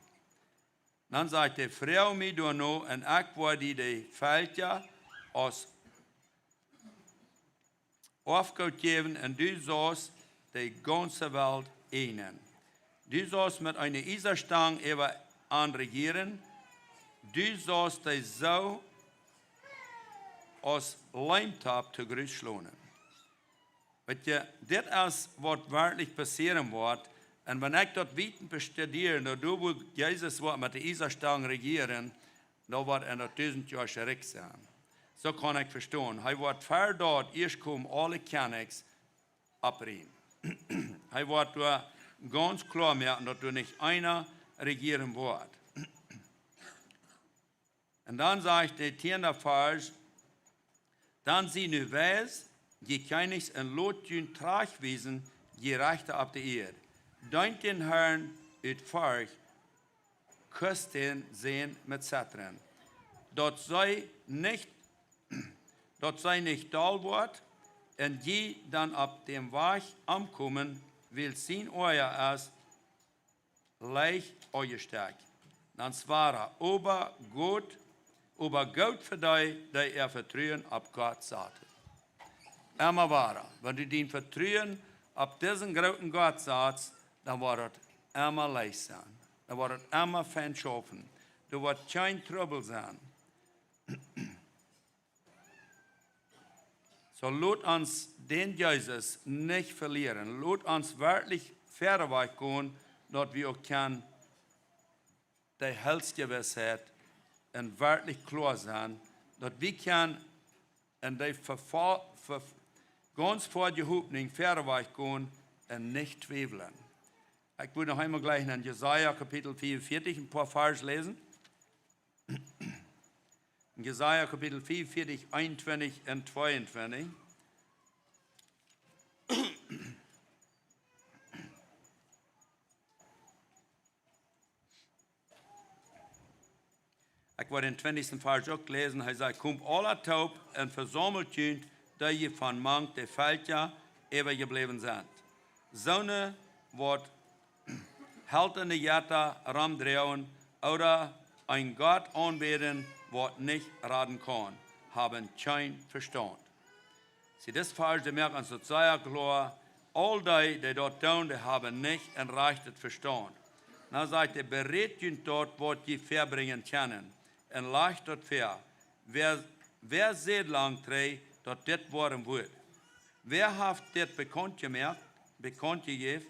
Dan sajcht hee: "Froag mie doano, un ekj woa die de Velkja aus Oafgoot jäwen, un du saust de gaunze Welt ieejnen. Du saust met eene Iesastang äwa an rejieren, du saust dee soo aus Leemtopp to Gruss schlonen." Weet jie, dit es waut werkjlich passieren woat. Un wan ekj daut wieda bestudieej, dan doa, wua Jesus woat met de Iesastang rejieren, dan woat hee daut dusent Joa Rikj sennen. Soo kaun ekj vestonen. Hee woat ver daut ieescht komen aule Kjennichs oppräajen. Hee woat doa gaunz kloa moaken, daut doa nich eena rejieren woat. Un dan sajcht de tieende Varsch: Dan sie nu wies, jie Kjennichs, un lot junt trajchtwiesen, jie Rajchta opp de Ieed. Deent dän Harn ut Forcht, kust dän seenen met Zetren. Daut see nich, daut see nich doll woat, un jie dan opp däm Wajch omkomen, wiels sien Oaja es leicht aunjestekjt. Dan es wada, oba goot, oba goot fa dee, dee äa Vetruen opp Gott saten. Emma wada, wan du dien Vetruen opp disen grooten Gott satst, dan woat daut emma leicht sennen. Dan woat daut emma fein schaufen. Doa woat kjeen Trubbel sennen. Soo lot ons dän Jesus nich velieren. Lot ons werkjlich wieda wajch gonen, daut wie uk kjennen de Heilsjewissheit un werkjlich kloa sennen, daut wie kjennen en de Verfa-, Ver-, gaunz volle Hopninj wieda wajch gonen un nich twiewlen. Ekj well noch eemol jlikj en Jesaja Kapitel vieeunvieetich een poa Varsch läsen. En Jesaja Kapitel vieeunvieetich, eenuntwintich un tweeuntwintich. Ekj woa dän twintichsten Varsch uk läsen. Hee sajcht: Komt aula toop un vesaumelt junt, dee jie von mank de Velkja äwajebläwen sent. Soone, waut heltane Jetta romdroagen ooda een Gott aunbäden, waut nich raden kaun, haben kjeen Vestaunt. See, dis Varsch, dee moakt ons daut sea kloa, aul dee, dee daut doonen, dee haben nich een rajchtet Vestaunt. Dan sajcht hee: Berät junt daut, waut jie väabrinjen kjennen, un lajcht daut väa. Wäa, wäa säd lang trigj, daut dit woaren wudd? Wäa haft dit bekaunt jemoakt, bekaunt jejäft?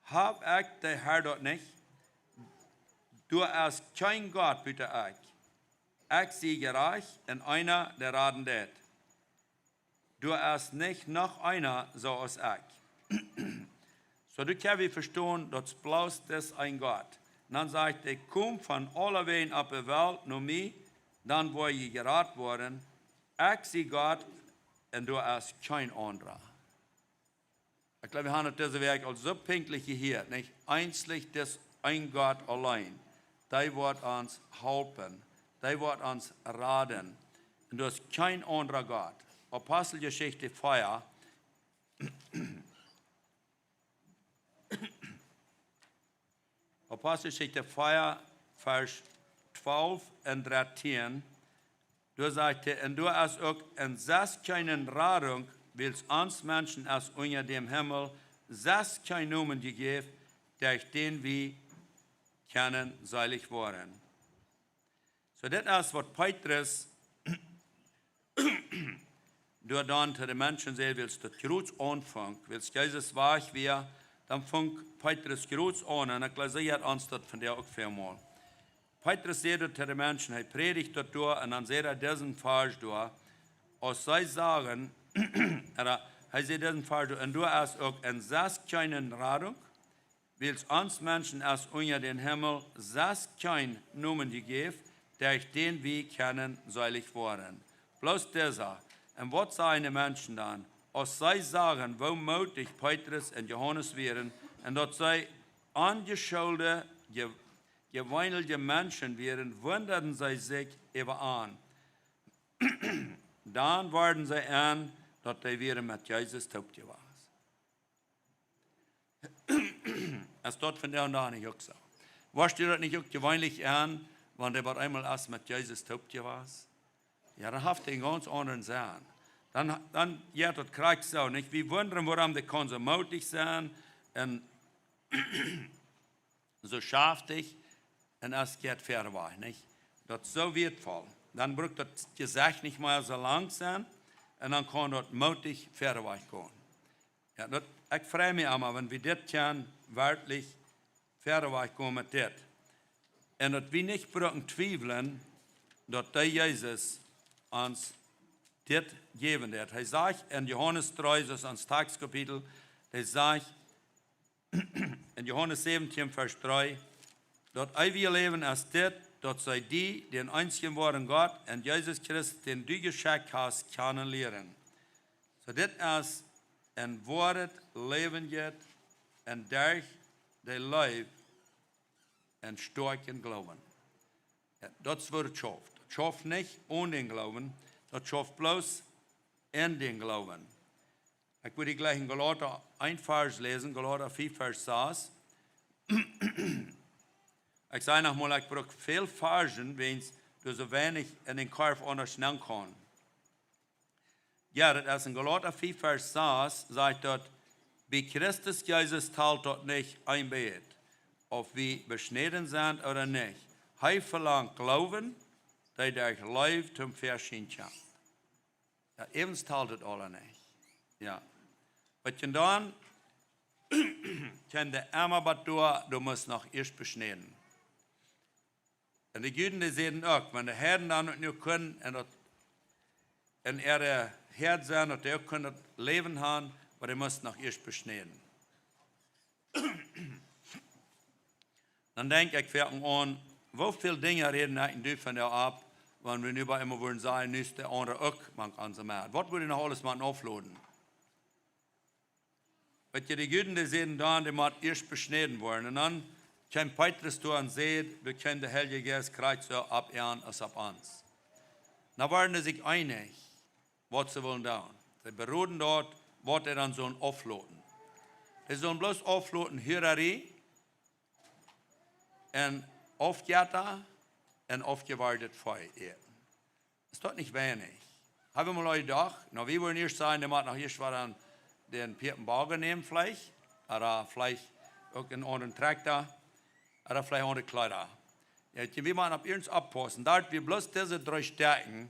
Hab ekj, de Herr, daut nich? Doa es kjeen Gott buta ekj. Ekj sie jerajcht un eena, dee raden deit. Doa es nich noch eena soo aus ekj. Soo, doa kjenn wie vestonen, daut es bloos dis een Gott. Un dan sajcht hee: Komt von aulewäajen opp de Welt no mie, dan woa jie jerat woaren. Ekj sie Gott un doa es kjeen aundra. Ekj jleew, wie haben daut dise Wäakj aul soo pinkjlich jehieet, nich? Eensich dis een Gott auleen. Dee woat ons halpen. Dee woat ons raden. Un doa es kjeen aundra Gott. Aposteljeschicht vea. Aposteljeschicht vea, Varsch twalf un dartieen, doa sajcht hee: Un doa es uk en sest kjeene Radunk, wiels ons Menschen es unja däm Himmel sest kjeen Nomen jejäft, derch dän wie kjennen seelich woaren. Soo, dit es waut Petrus doa dan to de Menschen säd, wiels daut jrods aunfunk, wiels Jesus wajch wia, dan funk Petrus jrods aun, un ekj jleew, see haud ons daut vondoag uk väl mol. Petrus säd daut to de Menschen, hee prädicht daut doa, un dan säd hee disen Varsch doa, aus see sagen, ooda hee säd disen Varsch doa, un doa es uk en sest kjeene Radunk, wiels ons Menschen es unja däm Himmel sest kjeen Nomen jejäft, derch dän wie kjennen seelich woaren. Bloos disa. Un waut sajen de Menschen dan, aus see sagen, woo mootich Petrus un Johanes wieren, un daut see onjeschuldje, je-, jeweenelje Menschen wieren, wundaden see sikj äwa an. Dan worden see en, daut dee wieren met Jesus toop jewast. Es daut vondoag nich uk soo? Woascht du daut nich uk jeweenlich en, wan dee waut eemol es met Jesus toop jewast? Jo, dan haft dee een gaunz aundren Senn. Dan, dan, jo, daut kjricht soo, nich? Wie wundren, wuarom dee kaun soo mootich sennen un soo schaftich un es jeit wieda wajch, nich? Daut es soo wieetvoll. Dan brukt daut Jesecht nich mea soo lang sennen un dan kaun daut mootich wieda wajch gonen. Jo, daut, ekj frei mie emma, wan wie dit kjennen werkjlich wieda wajch gonen met dit. Un daut wie nich bruken twiewlen, daut dee Jesus ons dit jäwen deed. Hee sajcht en Johanes dree, daut es ons Tekjstkapitel, hee sajcht, En Johanes säwentieen, Varsch dree: Daut eewje Läwen es dit, daut see die, dän eensjen woaren Gott, un Jesus Christus, dän du jeschekjt hast, kjanen lieren, soo daut et en Woarheit Läwen jeft, un derch de Leew un stoakjen Gloowen. Jo, daut es woo et schauft. Daut schauft nich onen dän Gloowen, daut schauft bloos en dän Gloowen. Ekj wudd hia jlikj en Galata eent Varsch läsen, Galata fief Varsch sas. Ekj saj noch mol, ekj bruck väl Varschen, wiels doa soo weinich en dän Korf aundasch nenn kaun. Jo, daut es en Galata fief Varsch sas, sajcht daut: Bie Christus Jesus talt daut nich een bät, auf wie beschnäden sent ooda nich. Hee velangt Gloowen, dee derch Leew toom Väaschien kjemt. Jo, äwent talt daut aula nich. Jo. Waut je dan, kjemt de emma bat doa, du motst noch ieescht beschnäden. Un de Juden, dee säden uk, wan de Heiden dan uk nu kunnen en daut, en äare Häad sennen, daut dee uk kunnen daut Läwen haben, oba dee musten noch ieescht beschnäden. Dan denkj ekj foaken aun, woo väl Dinja räden ekj un du von doa auf, wan wie nu bie emma wudden sajen, nu es de aundra uk mank onse Medd. Waut wudd wie noch aules motten aufloden? Weetst, de Juden, dee säden dan, dee mott ieescht beschnäden woaren. Un dan kjeem Petrus doa un säd, doa kjeem de Heilje Jeist krakjt soo opp an aus opp ons. Dan wieren dee sikj eenich, waut see wullen doonen. See beroden doa, waut see dan sullen aufloten. See sullen bloos aufloten Hurarie un Aufjetta un aufjewoadet Vee äten. Es daut nich weinich? Hab wie mol jedocht, nu, wie wudden ieescht sajen, dee mott noch ieescht waut aun dän Piepenboagen nämen veleicht, ooda veleicht uk en aundren Trakjta, ooda veleicht aundre Kjleeda. Jo, wie motten opp ons oppaussen, daut wie bloos dise dree Stäakjen,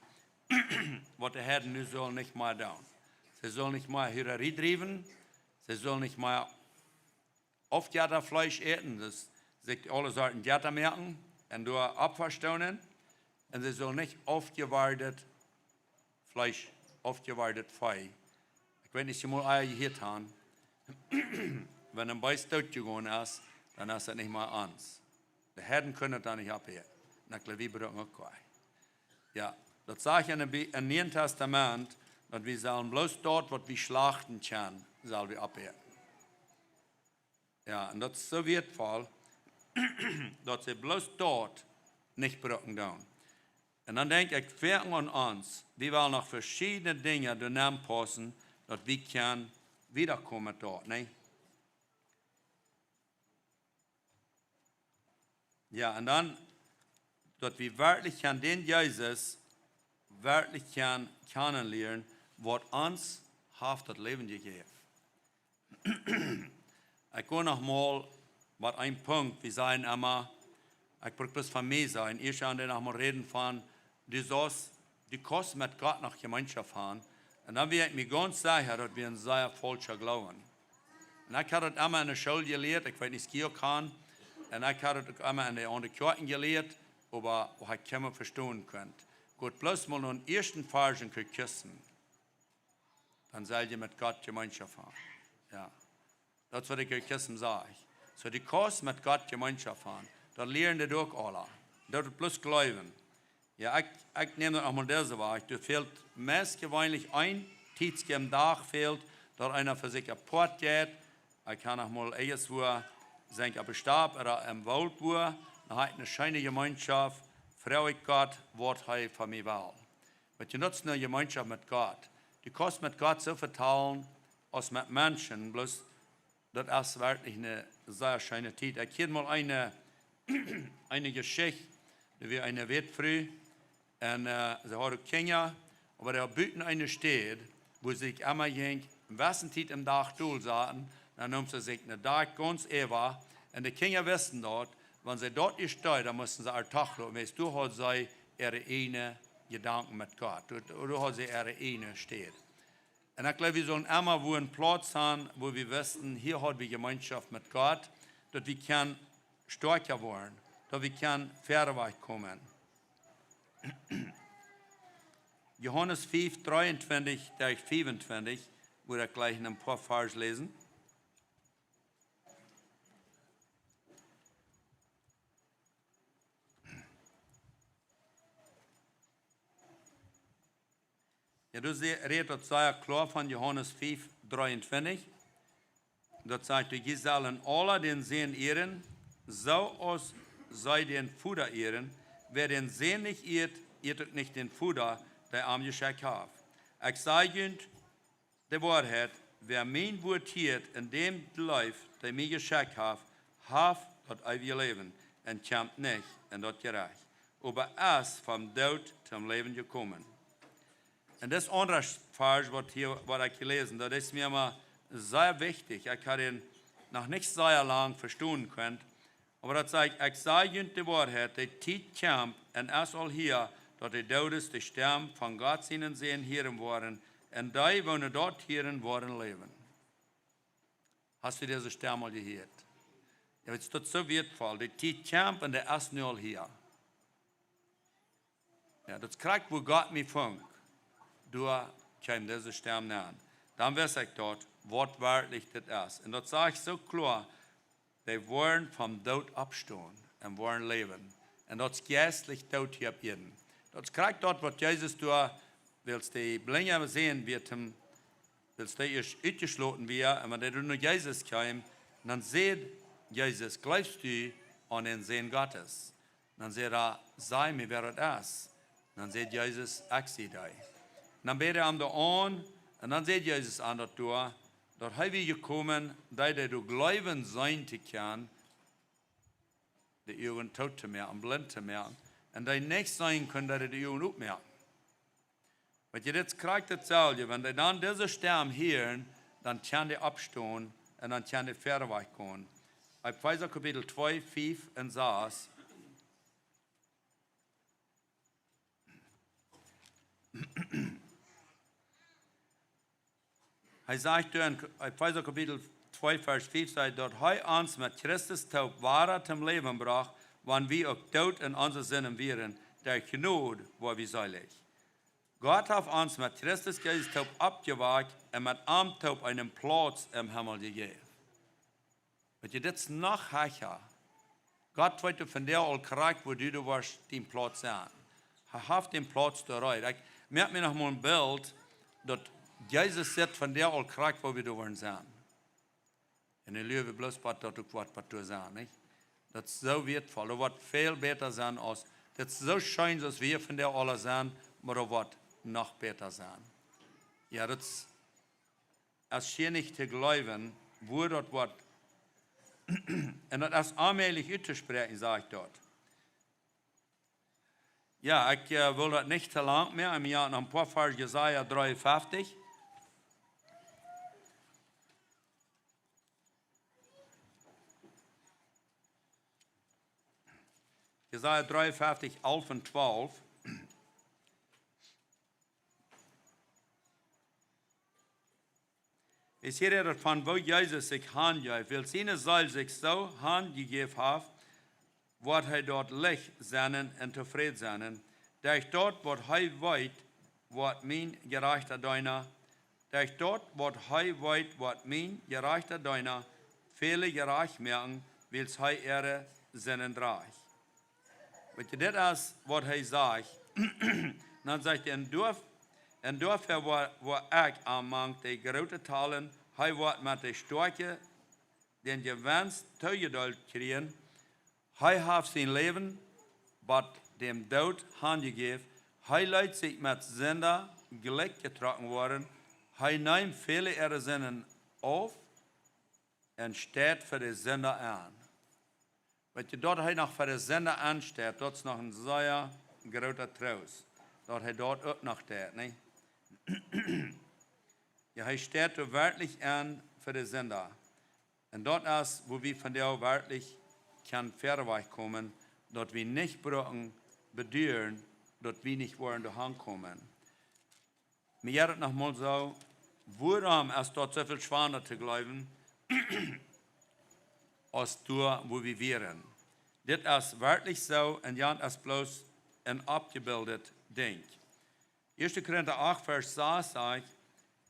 waut de Heiden nu sullen nich mea doonen. See sullen nich mea Hurarie driewen, see sullen nich mea Aufjettafleesch äten, daut es sikj aule Sorten Jetta moaken un doa Opfa stonen. Un see sullen nich aufjewoadet Fleesch, aufjewoadet Vee. Ekj weet nich, aus jie mol ea jehieet haben, wan een Beest doot jegonen es, dan es daut nich mea ons. De Heiden kunnen daut dan nich oppäten. Un ekj jleew, wie brucken uk kjeen. Jo, daut sajcht en de Bi-, em Nieen Tastament, daut wie sellen bloos daut, waut wie schlachten kjennen, sell wie oppäten. Jo, un daut es soo wieetvoll, daut see bloos daut nich brucken doonen. Un dan denkj ekj foaken aun ons, wie wellen noch veschiedne Dinja doa aunpaussen, daut wie kjennen wiedakomen met daut, nä? Jo, un dan, daut wie werkjlich kjennen dän Jesus werkjlich kjennen, kjanen lieren, waut ons haft daut Läwen jejäft. Ekj go noch mol waut een Punkt, wie sajen emma, ekj bruck bloos von mie sajen, ieescht aun dee noch mol räden von, du saust, du kaust met Gott noch Jemeenschoft haben. Un dan wia ekj mie gaunz secha, daut wia een sea faulscha Gloowen. Un ekj haud daut emma en de School jelieet, ekj weet nich, Gio kaun. Un ekj haud daut uk emma en de aundre Kjoakjen jelieet, oba ekj haud kjeenmol vestonen kunt. Gott bloos mol no dän ieeschten Varsch en Kjristen. Dan sell jie met Gott Jemeenschoft haben. Jo. Daut es waut ekj en Kjristen saj. Soo, du kaust met Gott Jemeenschoft haben. Daut lieren dee uk aula. Daut es bloos Gloowen. Jo, ekj, ekj näm daut noch mol dise Wäaj. Doa fält meist jeweenlich een Tiet em Dach fält, daut eena fa sikj apoat jeit. Ekj kaun noch mol ieescht woo, sie ekj opp de Stap ooda em Woolt woo, dan hab ekj eene scheene Jemeenschoft, froag ekj Gott, waut hee von mie well. Weetst, daut es eene Jemeenschoft met Gott. Du kaust met Gott soo vetalen aus met Menschen, bloos daut es werkjlich eene sea scheene Tiet. Ekj hieed mol eene, eene Jeschicht, doa wia eene Wätfru un, äh, see haud Kjinja, oba dee haud buten eene Städ, wua see sikj emma jinkj, eene jewesse Tiet em Dach dol saten, dan neem see sikj eene Dakj gaunz äwa, un de Kjinja wisten daut, wan see daut ieescht deed, dan musten see äa Dach loten, wiels doa haud see äare eejne Jedanken met Gott, doa, doa haud see äare eejne Städ. Un ekj jleew, wie sellen emma wua een Plauz haben, wua wie wisten, hia haben wie Jemeenschoft met Gott, daut wie kjennen stoakja woaren, daut wie kjennen wieda komen. Johanes fief, dreeuntwintich bat fiefuntwintich, wudd ekj jlikj een poa Varsch läsen. Jo, doa rät daut sea kloa von Johanes fiew dreeuntwintich. Daut sajcht: "Jie sellen aule dän Sän ieren, soo aus see dän Voda ieren. Wäa dän Sän nich ieet, ieet uk nich dän Voda, dee am jeschekjt haft. Ekj saj junt de Woarheit: Wäa mien Wuat hieet un däm jleeft, dee mie jeschekjt haft, haft daut eewje Läwen un kjemt nich en daut Jerecht, oba es vom Doot toom Läwen jekomen." Un daut aundre Varsch, waut hia, waut ekj jeläsen, daut es mie emma sea wichtich. Ekj haud dän noch nich sea lang vestonen kunt, oba daut sajcht: "Ekj saj junt de Woarheit: De Tiet kjemt un es aul hia, daut de Doodes de Stemm von Gott sienen Sän hieren woaren, un dee, waut daut hieren, woaren läwen." Hast du dise Stemm aul jehieet? Jo, daut es soo wieetvoll. De Tiet kjemt un dee es nu aul hia. Jo, daut es krakjt, wua Gott mie funk. Doa kjeem dise Stemm aun. Dan wist ekj daut, waut werkjlich dit es. Un daut sach ekj soo kloa: "Dee woaren vom Doot oppstonen un woaren läwen." Un daut es jeistlich doot hia opp Ieed. Daut es krakjt daut, waut Jesus doa, wiels de Blinja seenen wia, wiels dee ieescht utjeschloten wia, un wan dee doa no Jesus kjeem, dan säd Jesus: "Jleefst du aun dän Sän Gottes?" Dan säd hee: "Saj mie, wäa daut es." Dan säd Jesus: "Ekj sie dee." Dan bäd hee am doa aun, un dan säd Jesus aun daut doa, daut hee wia jekomen, dee, dee doa jleewen, seenen to kjennen, de Uagen toot to moaken, blint to moaken, un dee nich seenen kunnen, daut dee de Uagen opmoaken. Weetst du, dit es krakjt daut selwje. Wan dee dan dise Stemm hieren, dan kjennen dee oppstonen un dan kjennen dee wieda wajch gonen. Efeesa Kapitel twee, fiew un sas. Hee sajcht doa en Efeesa Kapitel twee, Varsch fiew, sajcht, daut hee ons met Christus toop wada toom Läwen brocht, wan wie uk doot en onse Sinden wieren, derch Jnod woa wie seelich. Gott haft ons met Christus Jesus toop oppjewakjt un met am toop eenen Plauz em Himmel jejäft. Weetst du, dit es noch hecha. Gott weet von dee aul krakjt, wua du, du woascht dien Plauz sennen. Hee haft dän Plauz doa reed. Ekj moak mie noch mol een Bilt, daut Jesus sitt von dee aul krakjt, wua wie doa woaren sennen. Un ekj jleew bloos, waut daut uk woat, waut doa sennen, nich? Daut es soo wieetvoll. Daut woat väl bäta sennen aus, daut es soo scheen, soo aus wie von dee aula sennen, oba daut woat noch bäta sennen. Jo, daut es es schier nich to jleewen, wua daut woat. Un daut es onmäajlich uttospräakjen, sajcht daut. Jo, ekj, äh, well daut nich too lang moaken. Wie haben noch een poa Varsch, Jesaja dreeunfeftich. Jesaja dreeunfeftich, alf un twalf. Ekj räd doavon, woo Jesus sikj hanjeef, wiels siene Seel sikj soo hanjejäft haft, woat hee doa lich sennen un tofräd sennen. Derch daut, waut hee weet, woat mien jerajchta Deena, derch daut, waut hee weet, woat mien jerajchta Deena väle jerajcht moaken, wiels hee äare Sinden drajcht. Weetst du, dit es, waut hee sajcht. Dan sajcht hee: "Un doaf-, un doafäa woa, woa ekj am mank de Groote talen, hee woat met de Stoakje dän Jewenst toojedeelt kjrieen. Hee haft sien Läwen bat däm Doot hanjejäft. Hee leet sikj met Sinda jlikj jetrocken woaren. Hee neem väle äare Sinden auf un steit fa de Sinda aun." Weetst du, daut hee noch fa de Sinda aunsteit, daut es noch een sea groota Troost. Daut hee daut uk noch deit, nä? Jo, hee steit doa werkjlich aun fa de Sinda. Un daut es, wua wie von doa werkjlich kjennen wieda wajch komen, daut wie nich brucken beduaren, daut wie nich woaren doa hankomen. Mie jeit daut noch mol soo, wuarom es daut soo väl schwanda to jleewen, aus doa, wua wie wieren? Dit es werkjlich soo, un jo, es bloos een aufjebildet Dinkj. Ieeschte Korinta acht, Varsch sas sajcht: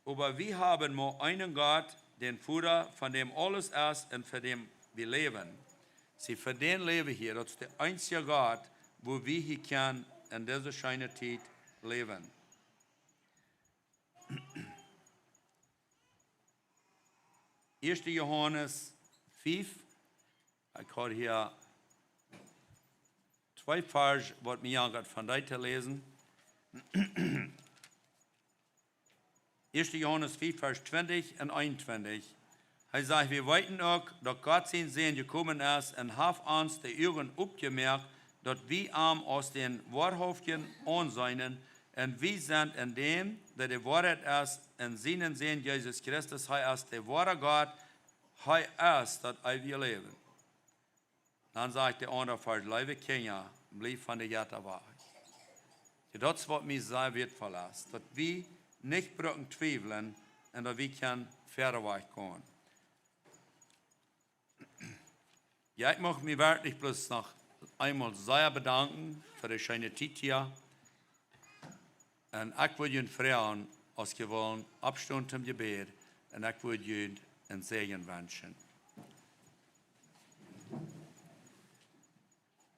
"Oba wie haben mau eenen Gott, dän Voda, von däm aules es un fa däm wie läwen." See, fa dän läwen wie hia, daut es de eensje Gott, wua wie hia kjennen en dise scheene Tiet läwen. Ieeschte Johanes fief. Ekj haud hia twee Varsch, waut mie aunjeit von dee to läsen. Ieeschte Johanes fief, Varsch twintich un eenuntwintich. Hee sajcht: "Wie weeten uk, daut Gott sien Sän jekomen es un haft ons de Uagen opjemoakt, daut wie am aus dän Woarhauftjen aunseenen. Un wie sent en däm, dee de Woarheit es, en sienen Sän Jesus Christus. Hee es de woare Gott, hee es daut eewje Läwen." Dan sajcht de aundre Varsch: "Leewe Kjinja, bliewt von de Jetta wajch." Jo, daut es, waut mie sea wieetvoll es, daut wie nich brucken twiewlen un daut wie kjennen wieda wajch gonen. Jo, ekj mucht mie werkjlich bloos noch eemol sea bedanken fa de scheene Tiet hia. Un ekj wudd junt froagen, aus jie wellen oppstonen toom Jebäd, un ekj wudd junt een Säajen wenschen.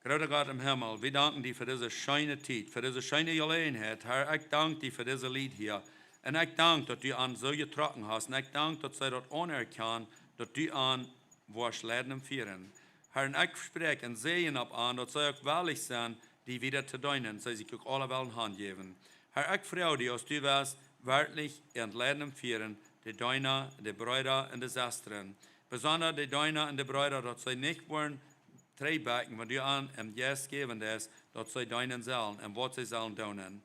Groote Gott em Himmel, wie danken die fa dise scheene Tiet, fa dise scheene Jeläajenheit. Herr, ekj dank die fa dise Lied hia. Un ekj dank, daut du an soo jetrocken hast. Un ekj dank, daut see daut aunerkjanen, daut du an woascht leiden un fieren. Herr, un ekj spräakj een Säajen opp an, daut see uk wellich sent, die wieda to deenen, see sikj uk aula wellen hanjäwen. Herr, ekj froag die, aus du woascht werkjlich en leiden un fieren, de Deena, de Breeda un de Sestren. Besonda de Deena un de Breeda, daut see nich woaren trigjbakjen, wan du an em Jeist jäwen deist, daut see deenen sellen un waut see sellen doonen.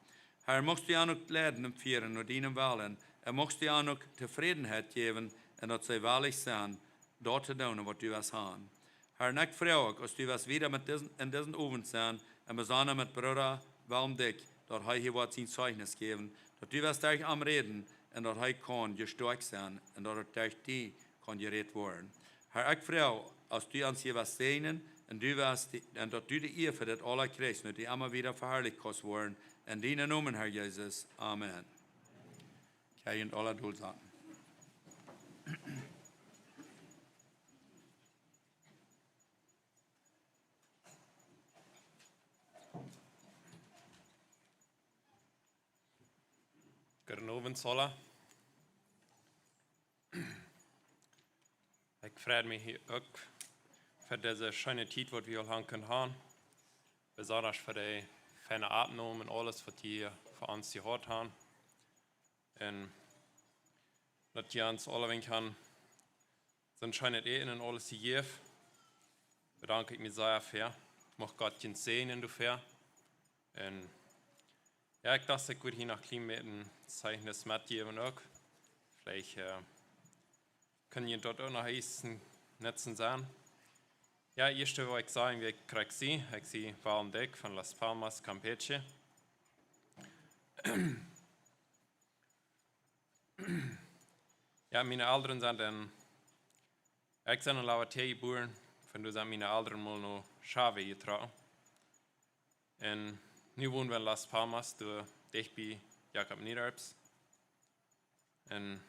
Herr, muchst du an uk leiden un fieren no dienen Wellen, un muchst du an uk Tofrädenheit jäwen un daut see wellich sent, daut to doonen, waut du woascht haben. Herr, un ekj froag uk, aus du woascht wieda met disen, en disen Owent sennen, un besonda met Brooda Willem Dyck, daut hee hia woat sien Zeichnis jäwen, daut du woascht derch am räden un daut hee kaun jestoakjt sennen un daut et derch die kaun jerät woaren. Herr, ekj froag, aus du ons hia woascht säajnen un du woascht die, un daut du de Ea fa dit aula kjrichst un daut du emma wieda veharlicht kaust woaren. En dienen Nomen, Herr Jesus. Amen. Kjenn jie aula doa sennen. Gooden Owent, aula. Ekj frei mie hia uk fa dise scheene Tiet, waut wie aul haben kunt haben. Besonda fa de feine Oppnaum un aules, waut jie fa ons jehaut haben. Un daut jie ons aula wan haben soon scheenet Äten un aules jejäft. Bedank ekj mie sea fa. Mucht Gott junt säajnen doafäa. Un jo, ekj docht, ekj wudd hia noch een kjlien bät een Zeichnis metjäwen uk. Veleicht, äh, kjenn jie daut uk noch eent nutzen sennen. Jo, ieescht wull ekj sajen, wäa ekj krakjt sie. Ekj sie Willem Dyck von Las Palmas, Campeche. Jo, miene Elren sent en, ekj sie en Lavatea jebuaren, von doa sent miene Elren mol no Chave jetrocken. Un nu wonen wie en Las Palmas, doa dicht bie Jakob Niederrhein. Un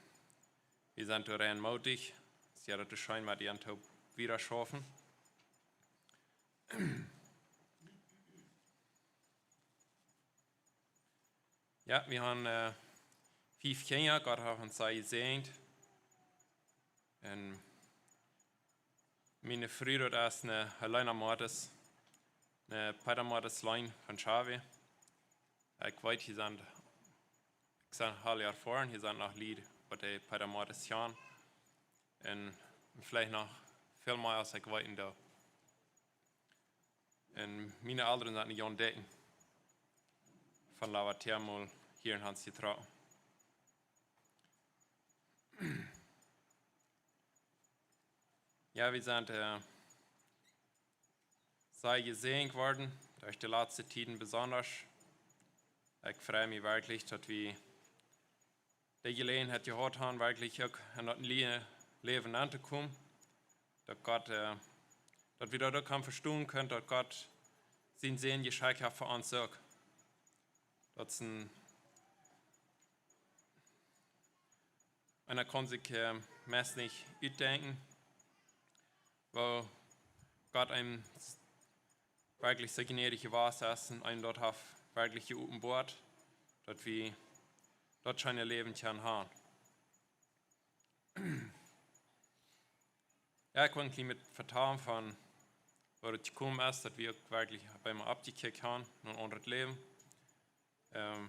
wie sent doa rein moodich, see daut scheen met an to wieda schaufen. Jo, wie haben, äh, fief Kjinja, Gott haft ons sea jesäajent. Un miene Fru, daut es ne Helena Mortis, ne Peter Mortis Lein von Chave. Ekj weet, hia sent, ekj sie aul erfoaren, hia sent noch Lied, waut de Peter Mortis kjanen. Un veleicht noch väl mea aus ekj weeten doo. Un miene Elren sent Jan Dyck von Lavatea mol hia en Hans jetrocken. Jo, wie sent, äh, sea jesäajent worden, derch de latste Tieden besonda. Ekj frei mie werkjlich, daut wie de Jeläajenheit jehaut haben, werkjlich uk en daut niee Läwen auntokomen. Daut Gott, äh, daut wie daut uk kjennen vestonen kjennen, daut Gott sienen Sän jeschekjt haft fa ons uk. Daut es een, eena kaun sikj, äh, meist nich utdenkjen, woo Gott eenem werkjlich soo jnädich jewast es un eenem daut haft werkjlich jeopenboat, daut wie daut scheene Läwen kjennen haben. Ekj well een kjlien bät vetalen von woo daut jekomen es, daut wie uk werkjlich bie mie oppjekjikjt haben no een aundret Läwen. Ähm,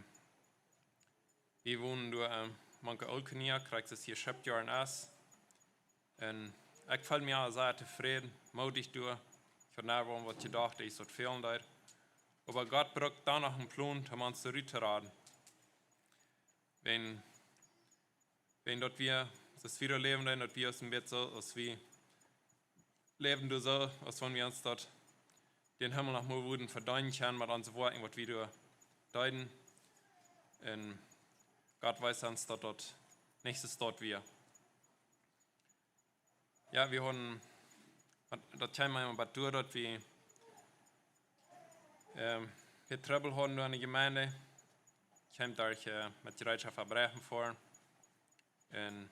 wie wonen doa, ähm, mank Ooltkolonia, krakjt soo aus hia Schepjoaren es. Un ekj feeld mie aul sea tofräd, moodich doa. Ekj haud nich waut jedocht, daut ekj daut feelen deed. Oba Gott brukt dan noch een Plon, om ons doa rut to raden. Wan, wan daut wie, daut wie doa läwen, dan daut wie ons een bät soo, aus wie läwen doa soo, aus wan wie ons daut, dän Himmel noch mol wudden vedeenen kjennen met onse Woakjen, waut wie doa deeden. Un Gott wiest ons, daut daut nich soo wia. Jo, wie hauden, daut kjeem mau bat doa, daut wie, ähm, väl Trubbel hauden doa enne Jemeent. Kjeem doa, äh, met Jereetschoft opp Reifen foaren. Un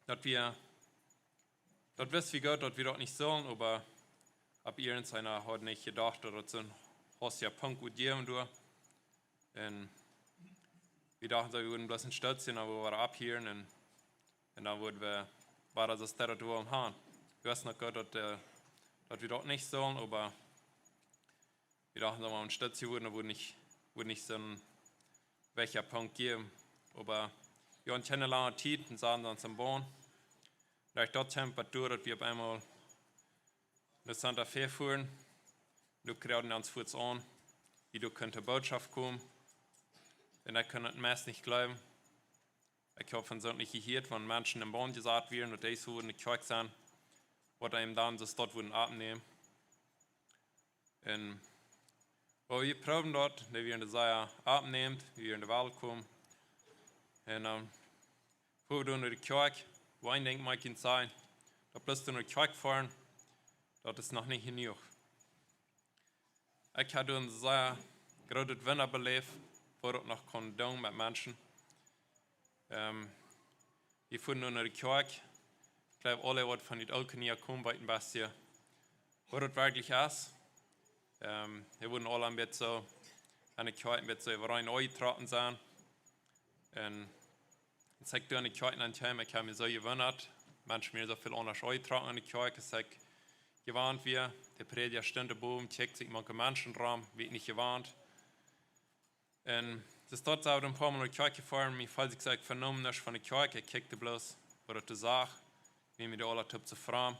daut wie, daut wist wie goot, daut wie daut nich sullen, oba opp irjenteena haud nich jedocht, daut daut soon hasticha Punkt wudd jäwen doa. Un wie dochten soo, wie wudden bloos een Stoot sennen, dan wudden wie opphieren un, un dan wudden wie, wia daut, daut daut wia aum Gonen. Wie wisten uk goot, daut, äh, daut wie daut nich sullen, oba wie dochten, daut wie een Stoot sennen wudden, wudd nich, wudd nich soon wajcha Punkt jäwen. Oba wie hauden kjeene lange Tiet un sauten dan aum Boagen. Doa daut kjeem bat doa, daut wie opp eemol no Santa Fe fuaren. Doa kjrieejen see ons fuaz aun, wie doa kunnen to Bootschoft komen. Un ekj kunn daut meist nich jleewen. Ekj haud von soont nich jehieet, wan Menschen em Boagen jesat wieren, daut dee soo enne Kjoakj sent, waut eenem dan soo doa wudden oppnämen. Un woo wie proowen daut, dee wieren doa sea oppnämend, wie wieren doa welkom. Un, ähm, woo wie doa no de Kjoakj, woo een Dinkj mott ekj sajen, daut bloos doa no de Kjoakj foaren, daut es noch nich jenuach. Ekj haud doa een sea grootet Wunda beläft, woo daut noch kunn doonen met Menschen. Ähm, wie fuaren nu no de Kjoakj. Ekj jleew, aule, waut von Ooltkolonia komen, weeten een bät, woo daut werkjlich es. Ähm, wie wudden aule een bät soo aun de Kjoakj een bät soo äwareen aunjetrocken sennen. Un aus ekj doa enne Kjoakj ankjeem, ekj haud mie soo jewundat, Menschen wieren soo väl aundasch aunjetrocken enne Kjoakj, aus ekj jewant wia. De Prädja stunt doa bowen, kjikjt sikj mank de Menschen rom, wia ekj nich jewant. Un see es doa soo een poa Mol no de Kjoakj jefoaren, mie feeld ekj soo, ekj venoom nuscht von de Kjoakj, ekj kjikjt bloos, waut daut doa sach, wia mie doa aula toop soo framd.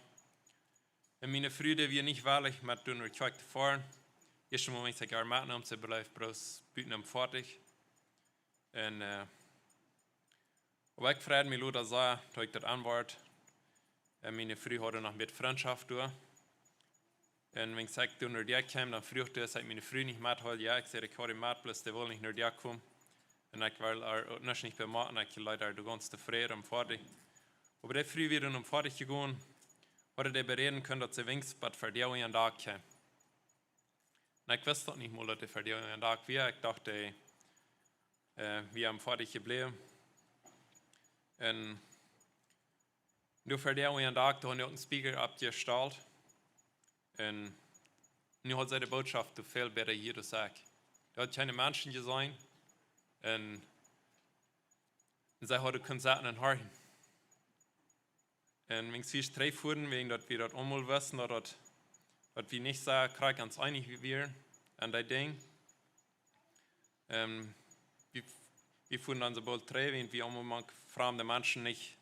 Un miene Fru, dee wia nich wellich, met doa no de Kjoakj to foaren. Ieeschte Mol, aus ekj ar metneem, see bleef bloos buten em Foatich. Un, äh, oba ekj freid mie lota sea, daut ekj daut aunwort. Un miene Fru haud noch met Frintschoft doa. Un wan ekj doa no de Kjoakj kjeem, dan fruach see, aus ekj miene Fru nich methaud. Jo, ekj säd, ekj haud dee met, bloos dee wull nich no de Kjoakj komen. Un ekj wull ar uk nuscht nich bie moaken, ekj leet ar doa gaunz tofräd em Foatich. Oba dee Fru wia dan em Foatich jegonen, haud dee beräden kunt, daut see weens bat ver dän Dak kjeem. Un ekj wist daut nich mol, daut dee ver dän Dak wia. Ekj docht, dee, äh, wia em Foatich jebläwen. Un doa ver dän Dak, doa haud see uk een Speaker oppjestalt. Un nu haud see de Bootschoft väl bäta jehieet aus ekj. Dee haud kjeene Menschen jeseenen. Un see haud kunt sitten un horchen. Un wan ekj sie trigj fuaren, wäajen daut wie daut aulmol wisten, daut daut, daut wie nich soo krakjt ons eenich wieren aun dee Dinj. Ähm, wie, wie fuaren dan soo boolt trigj, wäajen wie aulmol mank framde Menschen nich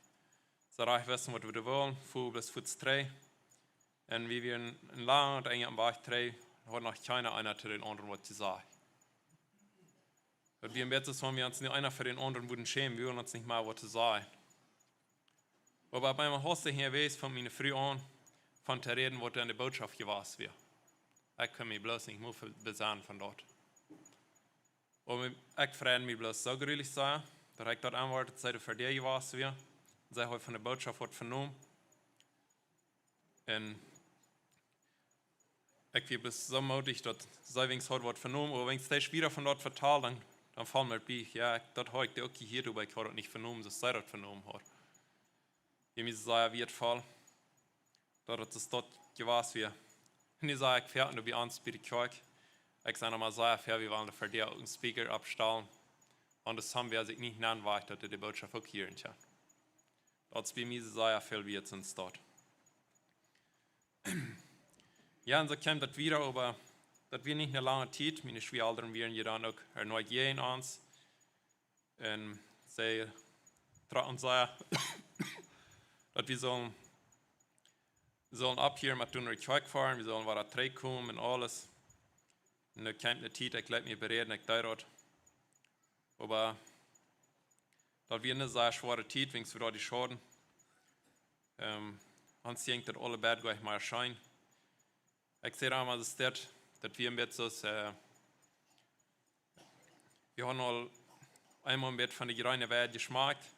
soo rajcht wisten, waut wie wullen, fuaren wie bloos fuaz trigj. Un wie wieren een langen Enj aum Wajch trigj, haud noch kjeena eena to dän aundren waut jesajcht. Daut wia een bät soo, aus wan wie ons nu eena ver dän aundren wudden schämen, wie wullen ons nich mea waut to sajen. Oba opp eemol haustich hia wia, funk miene Fru aun, von to räden, waut doa enne Bootschoft jewast wia. Ekj kunn mie bloos nich mea be-, besennen von daut. Oba ekj freid mie bloos soo grulich sea, daut ekj daut aunwort, daut see doa ver dän jewast wia. See haud von de Bootschoft waut venomen. Un ekj wia bloos soo moodich, daut see weens haud waut venomen, oba wan ekj steeds wieda von daut vetal, dan, dan foll mie bie, jo, ekj, daut haud ekj uk jehieet, oba ekj haud daut nich venomen, soo aus see daut venomen haud. Wia mie sea wieetvoll, daut daut soo jewast wia. Un nu saj ekj ver, un doa bie ons bie de Kjoakj, ekj saj noch mau sea ver, wie wellen ver dän uk een Speaker oppstalen. Aundasch haben wie sikj nich nenn wajcht, daut dee de Bootschoft uk hieren kjennen. Daut es bie mie sea väl wieet, sent daut. Jo, un soo kjeem daut wieda, oba daut wia nich eene lange Tiet. Miene Schwiaelren wieren je dan uk erneuet jäajen ons. Un see trocken sea, daut wie sullen, sullen opphieren met no de Kjoakj foaren, wie sullen wada trigjkomen un aules. Un doa kjeem eene Tiet, ekj leet mie beräden, ekj deed daut. Oba daut wia eene sea schwoare Tiet, wiels wie daut schauden. Ähm, ons jinkj daut aule beid goanich mea scheen. Ekj säd emol, daut es dit, daut wia een bät soo aus, äh, wie hauden aul eemol een bät von de jreene Weid jeschmakt.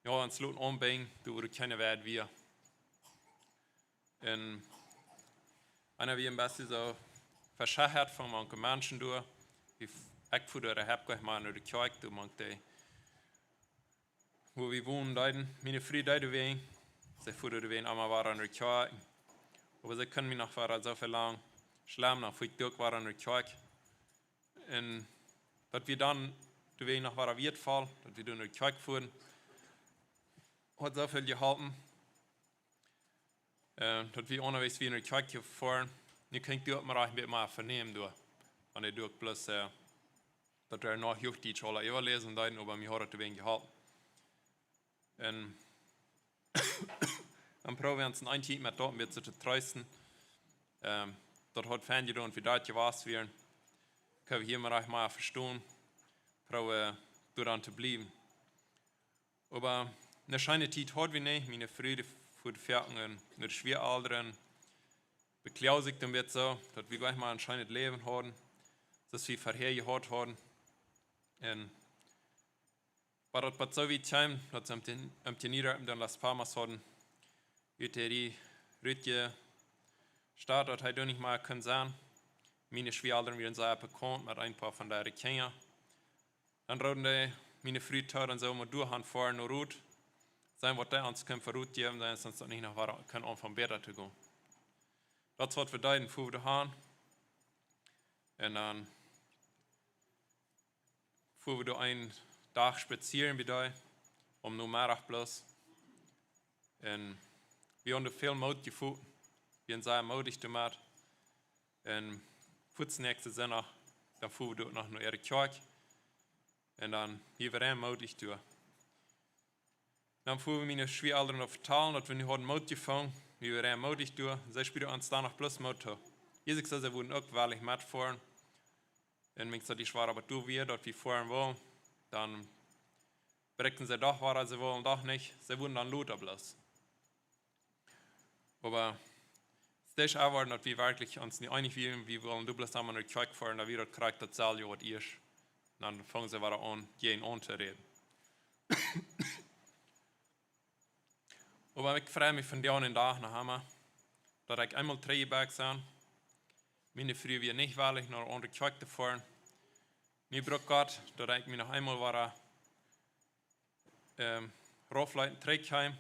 Jo, ons loten aunbinjen, doa wia kjeene Weid wia. Un eena wia een bät soo veschachat von manche Menschen doa. Wie f-, ekj fua doa, ekj hab goanich mea no de Kjoakj, doa mank dee, wua wie wonen deeden. Miene Fru deed doawäajen, see fua doawäajen emma wada no de Kjoakj. Oba see kunn mie noch wada soo väl lang schlemen, dan fua ekj uk wada no de Kjoakj. Un daut wia dan doawäajen noch wada wieetvoll, daut wie doa no de Kjoakj fuaren, haud soo väl jeholpen. Äh, daut wie eenjemol wia no de Kjoakj jefoaren. Nu kunn ekj doa uk mea rajcht met mea vernämen doa. Wan ekj doa uk bloos, äh, daut wie noch Huachdietsch aula äwaläsen deeden, oba mie haud daut doawäajen jeholpen. Un dan proow wie ons een Tiet met daut een bät to treesten. Ähm, daut haud fein jedonen, aus wie doa jewast wieren. Kjenn wie hia mea rajcht mea vestonen. Proow wie doa dan to bliewen. Oba eene scheene Tiet haud wie nich. Miene Fru fua foaken no de Schwiaelren, bekloag sikj dan een bät soo, daut wie goanich mea een scheenet Läwen hauden, soo aus wie verhäa jehaut hauden. Un oba daut wort soo wiet kjeem, daut see om de, om de Niederlande dan Las Palmas hauden, ut de Rie rutjestat, daut hee doa nich mea kunn sennen. Miene Schwiaelren wieren sea bekaunt met een poa von de Kjinja. Dan rooden dee miene Fru too, dan sell wie mau derchgonen fa no Rot. Seenen waut dee ons kaun fa Rot jäwen, dan es ons daut nich noch waut kaun aunfangen bäta to gonen. Daut es waut wie deeden, fua wie derchgonen. Un dan fua wie doa eenen Dach spazieren bie dee, om Nomeddach bloos. Un wie hauden väl Moot jefoten. Wie wieren sea moodich doamet. Un fuaz näakjsten Sindach, dan fua wie doa noch no äare Kjoakj. Un dan wia wie rein moodich doa. Dan fua wie miene Schwiaelren daut vetalen, daut wie nu hauden Moot jefungen, wia wie rein moodich doa. See spuaden ons dan noch bloos Moot too. Hia, ekj saj, see wudden uk wellich metfoaren. Un wan see daut schwoa oba doa wia, daut wie foaren wullen, dan bräakjten see doch wada, see wullen doch nich, see wudden dan lota bloos. Oba daut es äwent, daut wie werkjlich ons nich eenich wieren, wie wullen doa bloos emol no de Kjoakj foaren, daut wia daut krakjt daut selwje waut ieescht. Dan fungen see wada aun, jäajen aun to räden. Oba ekj frei mie von dän Dach noch emma, daut ekj eemol trigj jebäakt sie. Miene Fru wia nich wellich no de aundre Kjoakj to foaren. Nu brukt Gott, daut ekj mie noch eemol wada, ähm, raufleeten, trigj kjeem.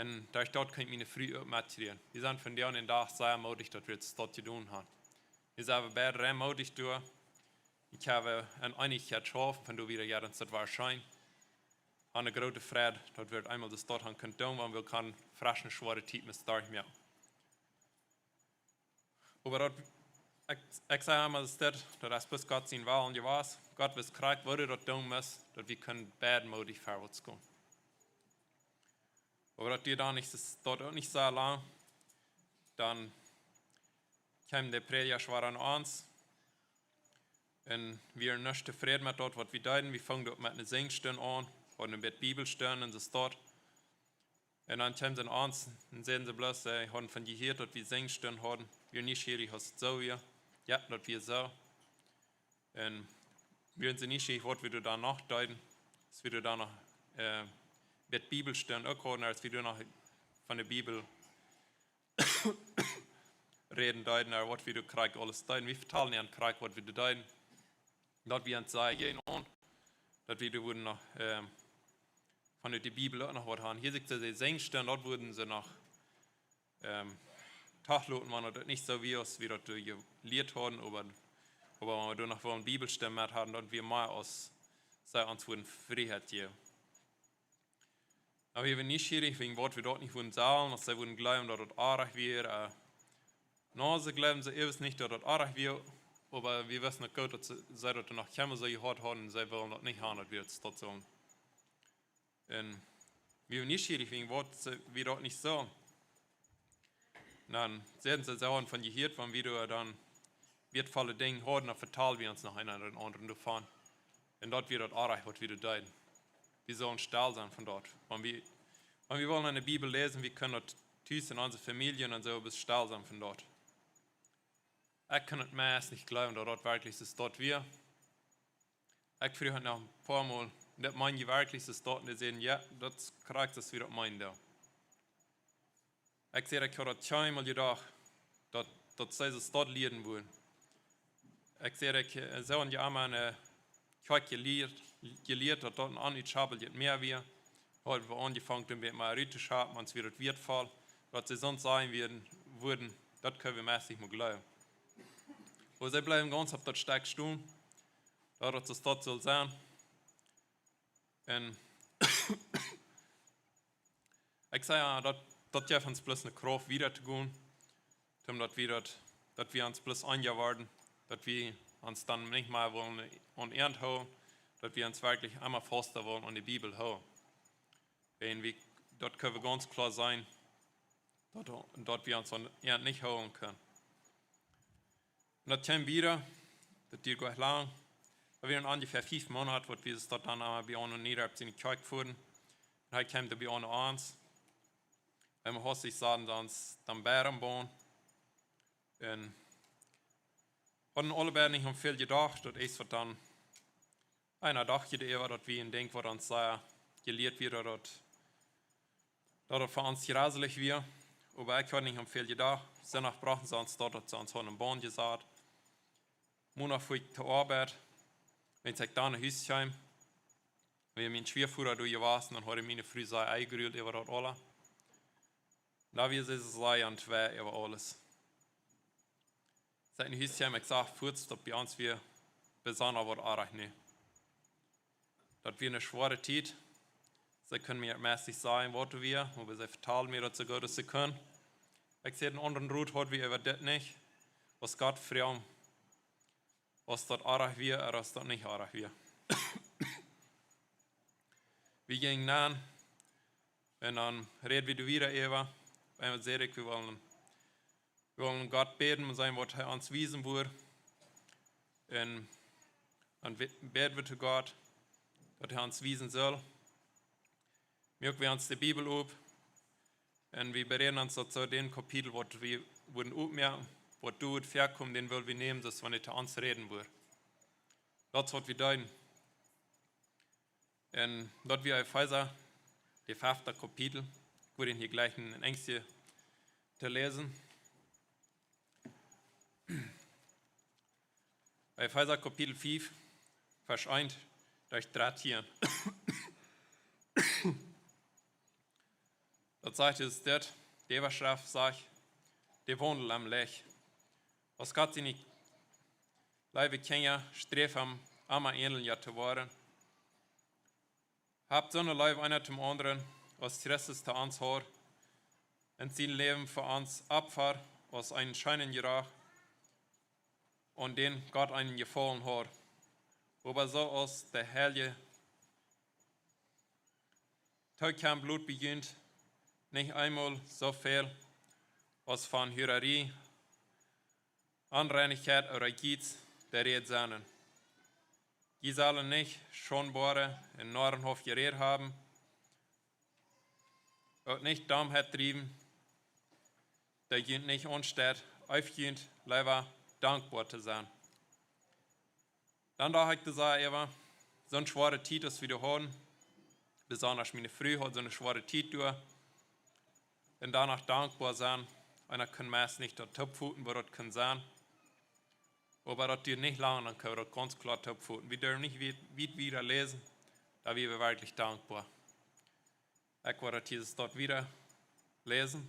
Un doa, daut kaun miene Fru uk metjäwen. Wie sent von dän Dach sea moodich, daut wie daut jedonen haben. Wie sent beid rein moodich doa. Ekj hab eene Eenichkjeit jeschaufen, von doa wia je ons daut woarschienlich. Aun eene groote Freid, daut wie eemol daut haben kunnen doonen, wan wie kjennen fresch eene schwoare Tiet met derchmoaken. Oba daut, ekj, ekj saj emol, daut es daut, daut es bloos Gott sien Wellen jewast. Gott wist krakjt, woo hee daut doonen must, daut wie kunnen beid moodich verwoats gonen. Oba daut dieed dan nich, daut uk nich soo lang. Dan kjeem de Prädja wada no ons. Un wie wieren nich tofräd met daut, waut wie deeden. Wie fungen uk met eene Sinjstund aun, hauden een bät Bibelstund un soo waut. Un dan kjeemen see no ons un säden see bloos, see hauden von jehieet, daut wie Sinjstund hauden. Wie wieren nieschierich, aus daut soo wia. Jo, daut wia soo. Un wie wieren nieschierich, waut wie doa dan noch deeden. Aus wie doa dan noch, äh, met Bibelstund uk hauden, aus wie doa noch von de Bibel räden deeden, ooda waut wie doa krakjt aules deeden. Wie vetalden an krakjt, waut wie doa deeden. Daut wie ons säden, daut wie doa wudden noch, ähm, von de Bibel uk noch waut haben. Hia, ekj saj, de Sinjstund, daut wudden see noch, ähm, toloten, wan daut nich soo wia, aus wie daut doa jelieet hauden, oba, oba wan wie doa noch wullen Bibelstund met haben, daut wia mea aus see ons wudden Frieheit jäwen. Oba wie wieren nieschierich, wäajen waut wie daut nich wudden sellen, aus see wudden jleewen, daut daut oajch wia. Äh, no, see jleewden see ewes nich, daut daut oajch wia, oba wie wisten uk goot, daut see, see daut noch kjeenmol soo jehoat hauden, see wullen daut nich haben, daut wie daut sellen. Un wie wieren nieschierich, wäajen waut see, wie daut nich sellen. Dan säden see, see hauden von jehieet, wan wie doa dan wieetvolle Dinja hauden, dan vetalden wie ons noch eena dän aundren doavon. Un daut wia daut oajch, waut wie doa deeden. Wie sellen stell sennen von daut. Wan wie, wan wie wellen enne Bibel läsen, wie kjennen daut tus en onse Famielje un soo, oba stell sennen von daut. Ekj kunn daut meist nich jleewen, daut daut werkjlich soo daut wia. Ekj fruach noch een poa Mol, daut meen jie werkjlich soo daut? Un dee säden, jo, daut es krakjt, daut wie daut meenden, jo. Ekj säd, ekj haud daut kjeenmol jedocht, daut, daut see soo daut lieren wudden. Ekj säd, ekj, äh, see hauden je emma enne Kjoakj jelieet, jelieet, daut daut een onutschabbeljet Mäa wia. Hauden wie aunjefongen, een bät mea rut to schapen, ons wia daut wieetvoll, daut see soont sajen wudden, wudden, daut kjenn wie meist nich mea jleewen. Oba see bleewen gaunz opp daut Stekj stonen, daut daut soo daut sull sennen. Un ekj säd, jo, daut, daut jeft ons bloos eene Krauft wieda to gonen, om daut wie daut, daut wie ons bloos eenja worden, daut wie ons dan nich mea wullen aun Ieed hoolen, daut wie ons werkjlich emma fasta wullen aun de Bibel hoolen. Un wie, daut kjenn wie gaunz kloa seenen, daut, daut wie ons aun Ieed nich hoolen kjennen. Un daut kjeem wieda, daut dieed goanich lang. Daut wieren onjefäa fief Moonat, waut wie daut dan emma bie onse Niederapp siene Kjoakj fuaren. Un hee kjeem doa bie ons. Un wie hauden ons dan, dan bie am bowen. Un hauden aule beid nich aun väl jedocht, daut es waut dan eena docht je doaräwa, daut wie een Dinkj, waut ons sea jelieet wia, daut, daut fa ons jreselich wia. Oba ekj haud nich aun väl jedocht. Sindach brochten see ons daut, daut see ons hauden en Bon jesat. Mondach fua ekj to Oabeit, wan ekj dan no Hus kjeem, wia mien Schwiavoda doa jewast, dan haud miene Fru sea enjejruelt äwa daut aules. Doa wia see sea aun tweien äwa aules. Aus ekj no Hus kjeem, ekj sach fuaz, daut bie ons wia besonda waut oajch nu. Daut wia eene schwoare Tiet. See kunn mie meist nich sajen, waut doa wia, oba see vetald mie daut soo goot aus see kunn. Ekj säd, eenen aundren Rot haud wie äwa dit nich, aus Gott froagen, aus daut oajch wia ooda aus daut nich oajch wia. Wie jinjen nenn un dan räd wie doa wieda äwa. Eemol säd ekj, wie wellen, wie wellen Gott bäden, mol seenen, waut hee ons wiesen wudd. Un dan bä-, bäd wie to Gott, daut hee ons wiesen sull. Muak wie ons de Bibel op. Un wie beräden ons daut soo, dän Kapitel, waut wie wudden opmoaken, waut doa wudd väakomen, dän well wie nämen, soo aus wan hee to ons räden wudd. Daut es waut wie deeden. Un daut wia Efeesa, daut fefte Kapitel. Ekj wudd hia jlikj een Enjstje to läsen. Efeesa Kapitel fief, Varsch eent bat dartieen. Daut sajcht, es dit, de Äwaschreft sajcht, de Waundel em Licht. Aus Gott siene leewe Kjinja, sträft am, emma änelja to woaren. Habt soone Leew eena toom aundren, aus Christus to ons haud, un sien Läwen fa ons opfad aus een scheenen Jedoch, aun dän Gott eenen Jefaulen haud. Oba soo aus de Heilje tookjemt, lot bie junt nich eemol soo väl aus von Hurarie, Onreinichkjeit ooda Jiez de Räd sennen. Jie sellen nich schonboare un noarenhauftje Räd haben, uk nich Dommheit driewen, daut junt nich aunsteit, äwa junt leewa dankboa to sennen. Dan docht ekj, daut es äwa soone schwoare Tiet, aus wie doa hauden. Besonda miene Fru haud soone schwoare Tiet doa. Un doano dankboa sennen. Un daut kunn meist nich daut toopfoten, woo daut kunn sennen. Oba daut dieed nich lang, dan kunn wie daut gaunz kloa toopfoten. Wie derwen nich wiet, wiet wieda läsen, doa wia wie werkjlich dankboa. Ekj woa daut hia daut wieda läsen.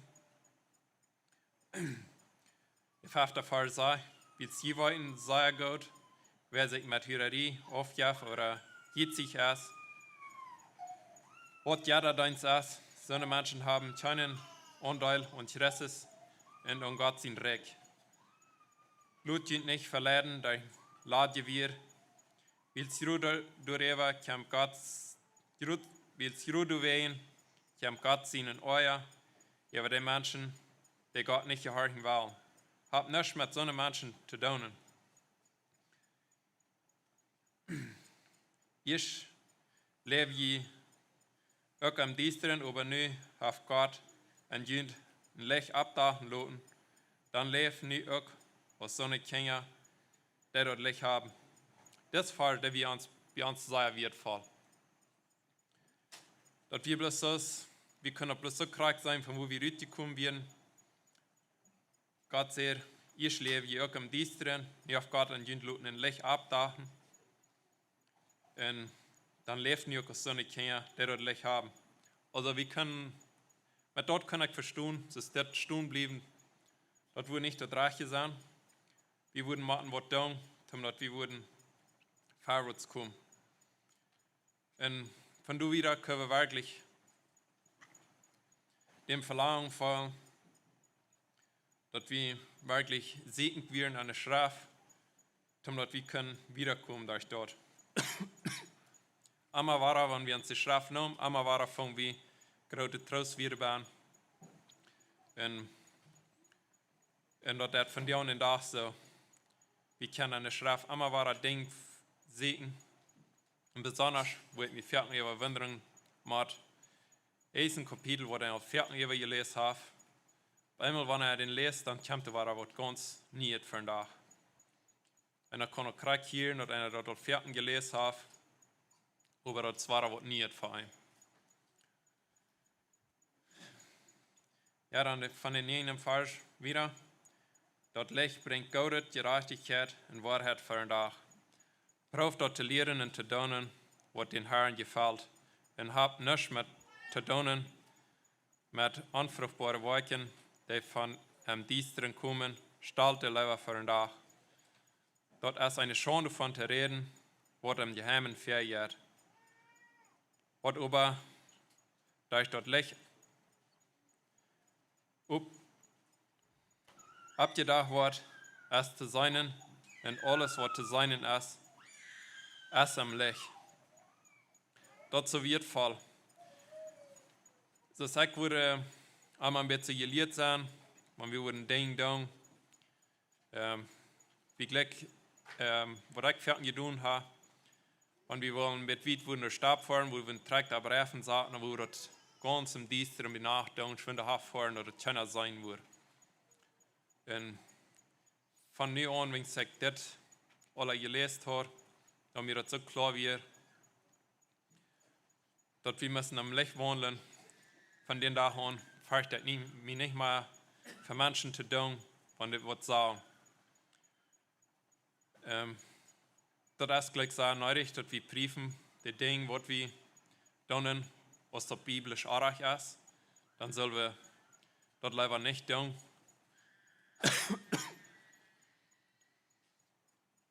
De fefte Varsch sajcht, wiels jie weeten sea goot, wäa sikj met Hurarie aufjeft ooda jietzich es, Waut Jettadeenst es, soone Menschen haben kjeenen Aundeel aun Christus un aun Gott sien Rikj. Lot junt nich veleiden derch Ladjewieren, wiels jrod doaräwa kjemt Gott, jrod, wiels jrod doawäajen kjemt Gott sienen Oaja äwa de Menschen, dee Gott nich jehorchen wellen. Habt nuscht met soone Menschen to doonen. Ieescht läwd jie uk em Diestren, oba nu haft Gott en junt een Licht oppdachen loten. Dan läft nu uk aus soone Kjinja, dee daut Licht haben. Dit Varsch, daut wia ons, wia ons sea wieetvoll. Daut wia bloos soo, wie kjennen bloos soo krakjt seenen von wua wie rutjekomen wieren. Gott sajcht: "Ieescht läwd jie uk em Diestren, nu haft Gott en junt loten een Licht oppdachen. Un dan läft nu uk aus soone Kjinja, dee daut Licht haben." Aulsoo, wie kjennen, met daut kaun ekj vestonen, daut dit stonen bliewen, daut wudd nich daut rajchte sennen. Wie wudden motten waut doonen, om daut wie wudden verwoats komen. Un von doa wieda kjenn wie werkjlich däm Velangen foljen, daut wie werkjlich sieekjend wieren aun de Schreft, om daut wie kjennen wiedakomen derch daut. Emma wada, wan wie ons de Schreft neemen, emma wada fungen wie grooten Troost wada bie. Un, un daut daut vondoag dän Dach soo. Wie kjennen aun de Schreft emma wada Dinja sieekjen. Un besonda, wua ekj mie foaken äwa wundren mott, es een Kapitel, waut ekj aul foaken äwa jeläst hab. Opp eemol, wan eena dän läst, dan kjemt doa wada waut gaunz Nieet fa dän Dach. Un daut kaun uk krakjt hia, daut eena daut aul foaken jeläst haft, oba daut es wada waut Nieet fa eenem. Jo, dan de, von dän näajenden Varsch wieda. Daut Licht brinjt Goodet, Jerajchtichkjeit un Woarheit fa dän Dach. Proowt daut to lieren un to doonen, waut dän Harn jefelt. Un habt nuscht met to doonen met onfruchtboare Woakjen, dee von em Diestren komen, stalt dee leewa fa dän Dach. Daut es eene Schaund, von to räden, waut em Jeheimen vejeit. Waut oba derch daut Licht opp-, oppjedocht woat, es to seenen, un aules, waut to seenen es, es em Licht. Daut es soo wieetvoll. Soo aus ekj wudd, äh, emol een bät jelieet sennen, wan wie wudden Dinja doonen, ähm, wie jlikj, ähm, waut ekj foaken jedonen hab, wan wie wullen met wiet wudden no Stap foaren, wua wie een Trakjta oppreifen saten, wua daut gaunz em Diestren bie Nacht dan schwind haft foaren, daut daut kjeena seenen wudd. Un von nu aun, wan ekj dit aula jeläst haud, dan wia daut soo kloa wia, daut wie musten em Licht waundlen. Von dän Dach aun fercht ekj mie, mie nich mea fa Menschen to doonen, wan dee waut sajen. Ähm, daut es jlikj sea needich, daut wie priefen, de Dinja, waut wie doonen, aus daut biblisch orrajcht es, dan sell wie daut leewa nich doonen.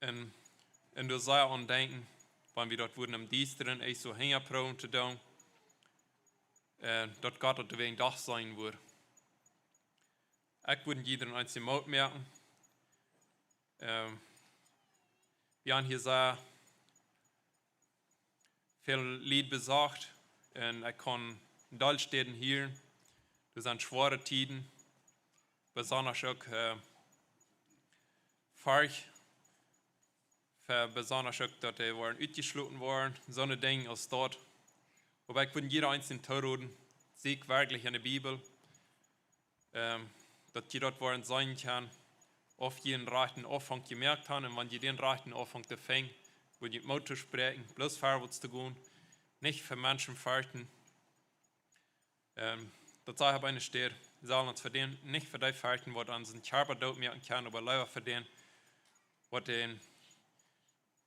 Un, un doa sea aun denkjen, wan wie daut wudden em Diestren ieescht soo hinja proowen to doonen, äh, daut Gott daut wäajen doch seenen wudd. Ekj wudd jieda eenen Moot moaken. Ähm, wie haben hia sea väl Lied besocht un ekj kaun Deelstäden hieren. Daut sent schwoare Tieden, besonda uk, äh, Forcht, fa besonda uk, daut dee woaren utjeschloten woaren, soone Dinja aus daut. Oba ekj wudd jieda eenen tooroden, sieekjt werkjlich enne Bibel, ähm, daut jie daut woaren seenen kjennen, auf jie dän rajchten Aunfank jemoakt haben, un wan jie dän rajchten Aunfank doa finjen, wudd ekj Moot toospräakjen, bloos verwoats to gonen, nich fa Menschen ferchten. Ähm, daut saj ekj opp eene Städ, wie sellen ons fa dän, nich fa dee ferchten, waut onsen Kjarpa doot moaken kaun, oba leewa fa dän, waut dän,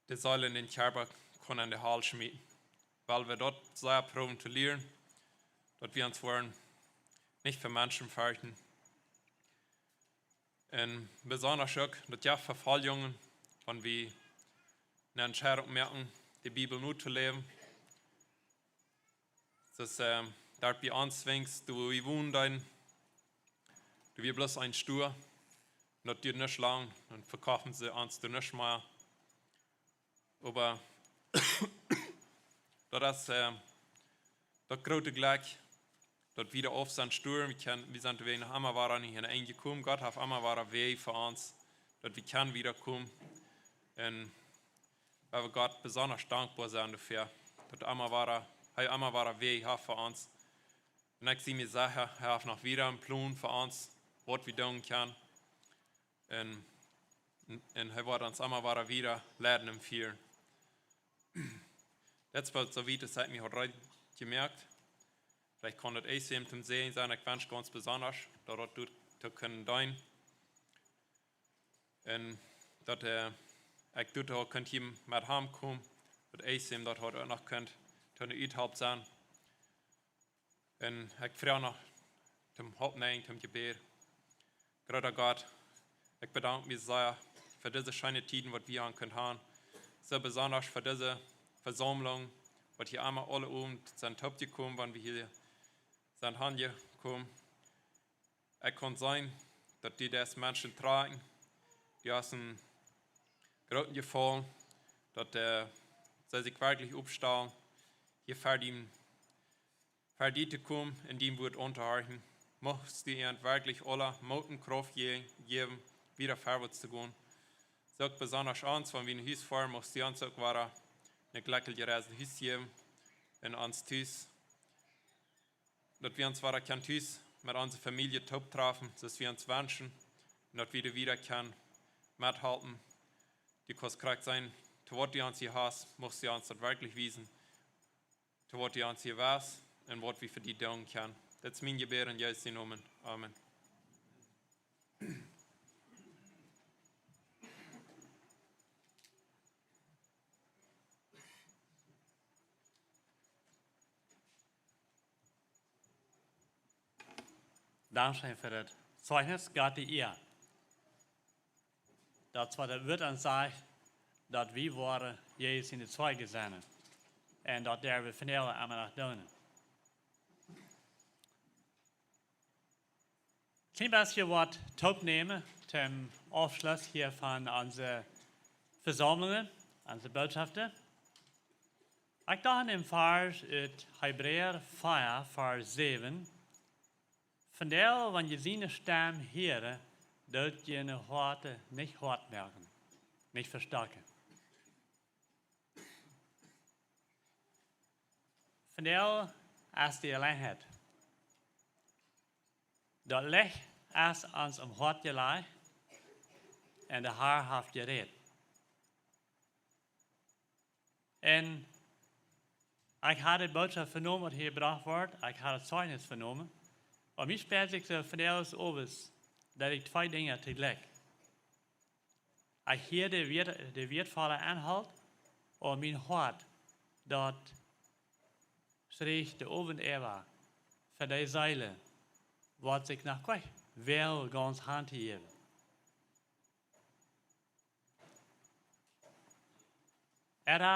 de Seel un dän Kjarpa kaun enne Hal schmieten. Wiels wie daut sea proowen to lieren, daut wie ons woaren nich fa Menschen ferchten. Un besonda uk, daut jeft Vefoljungen, wan wie eene Entscheidunk moaken, de Bibel notoläwen. Daut, ähm, doa bie ons weens, doa wie wonen, dan, doa wia bloos een Stua. Un daut diet nich lang, dan vekofften see ons doa nich mea. Oba daut es, ähm, daut groote Jlekj, daut wie doa auf sent storen, wie kjennen, wie sent doa noch emma wada nich aun Enj jekomen. Gott haft emma wada Wäaj fa ons, daut wie kjennen wieda komen. Un wie woaren Gott besonda dankboa sennen doafäa, daut emma wada, hee emma wada Wäaj haft fa ons. Un ekj sie mie secha, hee haft noch wieda een Plon fa ons, waut wie doonen kjennen. Un, un hee woat ons emma wada wieda leiden un fieren. Daut es waut soo wiet es, ekj mie haud reed jemoakt. Veleicht kaun daut ieescht een Säajen sennen, ekj wensch gaunz besonda, daut daut doa to kjennen deenen. Un daut, äh, ekj doa to kunn hia met han komen, daut ieescht daut haud uk noch kunt to eene Uthelp sennen. Un ekj froag noch toom Hauptnäajen, toom Jebäd. Groota Gott, ekj bedank mie sea fa dise scheene Tieden, waut wie han kunt han. Soo besonda fa dise Vesaumlunk, waut hia emma aule Owent sent toopjekomen, wan wie hia sent hanjekomen. Ekj kaun seenen, daut du dise Menschen trakjst, du hast een grooten Jefaulen, daut, äh, see sikj werkjlich oppstalen, hia ver die, ver die to komen un dien Wort auntohorchen. Muchst du an werkjlich aule Moot un Krauft je-, jäwen, wieda verwoats to gonen. Soo uk besonda ons, wan wie no Hus foaren, muchst du ons uk wada eene jlekjelje Reis no Hus jäwen un ons tus, daut wie ons wada kjennen tus met onse Famielje toopträfen, soo aus wie ons wenschen, un daut wie doa wieda kjennen methalpen. Du kaust krakjt seenen, to waut du ons hia hast, muchst du ons daut werkjlich wiesen, to waut du ons hia west un waut wie fa die doonen kjennen. Daut es mien Jebäd en Jesus sienen Nomen. Amen. Dankscheen fa daut Zeichnis, Gott de Ea. Daut es waut daut Wuat ons sajcht, daut wie woaren Jesus siene Zeijen sennen. Un daut derwen wie vondoag emma noch doonen. Kjeen bät waut toopnämen toom Aufschluss hia von onse Vesaumlungen, onse Botschaften. Ekj docht aun dän Varsch ut Hebräa vea, Varsch säwen. Vondoag, wan jie siene Stemm hieren, doot june Hoaten nich hoat moaken, nich vestoaken. Vondoag es de Jeläajenheit. Daut Licht es ons aum Hoat jelajcht un de Har haft jerät. Un ekj haud de Bootschoft venomen, waut hia jebrocht wort. Ekj haud daut Zeichnis venomen. Oba mie spieet sikj soo vondoag owes, daut ekj twee Dinja toojlikj. Ekj hia de Wieet-, de wieetvolle Enhault, oba mien Hoat, daut schreech de Owent äwa fa dee Seelen, waut sikj noch kjikj, wäl gaunz han to jäwen. Oba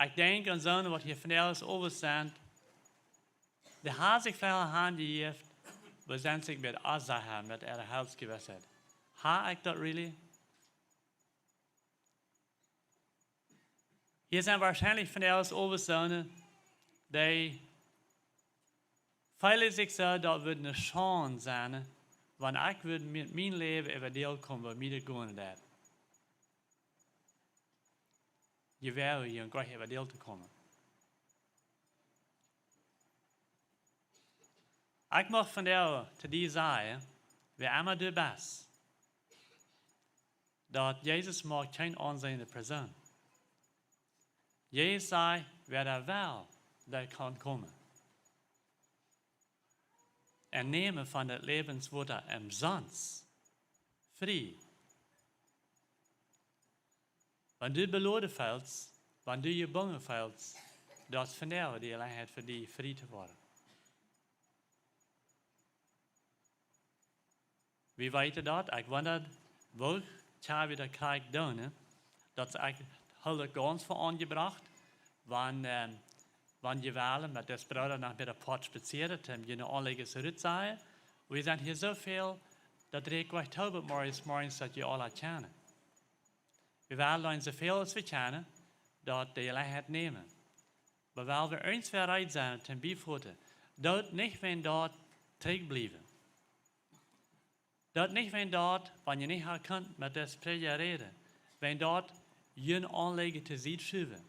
ekj denkj aun soone, waut hia vondoag owes sent, dee haben sikj väl hanjejäft, oba sent sikj met onsecha met äare Heilsgewissheit. Hab ekj daut really? Hia sent woarschienlich vondoag owes soone, dee feelen sikj soo, daut wudd ne Schaund sennen, wan ekj wudd met mien Läwen äwa däl komen, waut mie daut gonen deit. Jie woaren hia goanich äwa däl to komen. Ekj mucht vondoag to die sajen, wäa emma du best, daut Jesus moakt kjeen aunseende Persoon. Jesus sajcht, wäa doa well, dee kaun komen un nämen von daut Läwenswota omsonst, frie. Wan du beloden feelst, wan du jebungen feelst, daut es vondoag de Jeläajenheit fa die frie to woaren. Wie weeten daut, ekj wunda, woo kjenn wie daut krakjt doonen, daut es, ekj hool daut gaunz fa aunjebrocht, wan, ähm, Wan jie wellen met dis Brooda noch met een poa spazieren, dan jie noch aule ges rut sajen. Wie sent hia soo väl, daut rieekjt goanich too, bat morjes, morjes daut jie aula kjennen. Wie wellen dan soo väl aus wie kjennen, daut de Jeläajenheit nämen. Oba well wie irjentwäa reed sennen, toom biefoten, doot nich wäajen daut trigjbliewen. Doot nich wäajen daut, wan jie nich haben kunt met de Prädja räden, wäajen daut jun Aunlieden to Sied schuwen.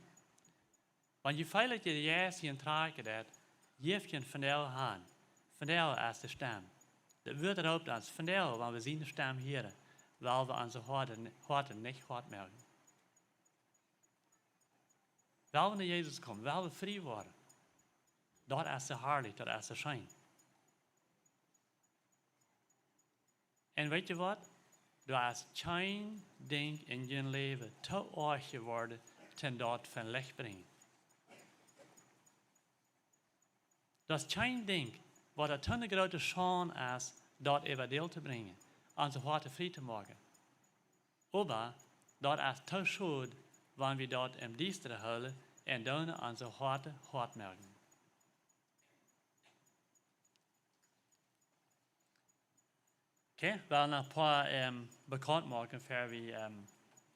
Wan jie feelen, daut de Jeist junt trakjen deit, jeft junt vondoag aun. Vondoag es de Stemm. Daut Wuat roopt ons vondoag, wan wie siene Stemm hieren, well wie onse Hoaten, Hoaten nich hoat moaken. Well wie no Jesus komen, well wie frie woaren. Daut es soo harlich, daut es soo scheen. Un weet jie waut? Doa es kjeen Dinkj en jun Läwen too oaj jeworden, toom daut von Licht brinjen. Daut es kjeen Dinkj, waut daut too ne groote Schaund es, daut äwa Deel to brinjen, onse Hoaten frie to moaken. Oba daut es too schod, wan wie daut em Diestren hoolen un dan onse Hoaten hoat moaken. Okay, well noch een poa, ähm, bekaunt moaken, ver wie, ähm,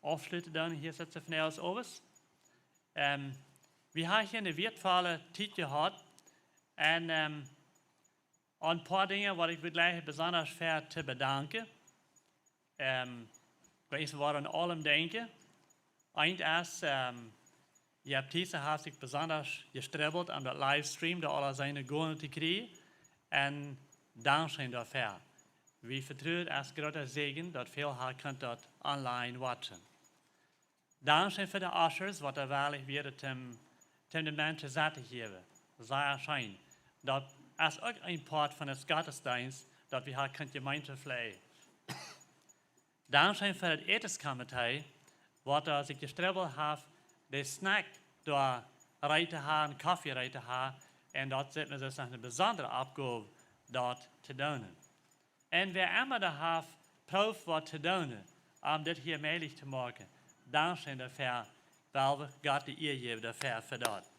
aufschluten dan hia sitzen von ons owes. Ähm, wie haben hia eene wieetvolle Tiet jehaut. Un, ähm, een poa Dinja, waut ekj wudd jleichen besonda ver to bedanken. Ähm, ekj weet nich, wie woaren aun aulem denkjen. Eent es, ähm, Jeptisa haft sikj besonda jestribbelt aun daut Livestream, daut aula siene Gonen to kjrieen. Un dankscheen doafäa. Wie vetruen, daut es groota Säajen, daut väl haben kunt daut online watchen. Dankscheen fa de Ushers, waut doa woarlich wieren, toom, toom de Menschen Säten jäwen. Sea scheen. Daut es uk een Poat von dän Gottesdeenst, daut wie haben kunt Jemeent fläajen. Dankscheen fa daut Ätenskomitee, waut doa sikj jestribbelt haft, de Snack doa reed to haben, Koffe reed to haben, un daut sitt mie soo aus eene besondre Oppgow, daut to doonen. Un wäa emma doa haft proowt waut to doonen, om dit hia mäajlich to moaken, dankscheen doafäa, well wie Gott de Ea jäwen doafäa, fa daut.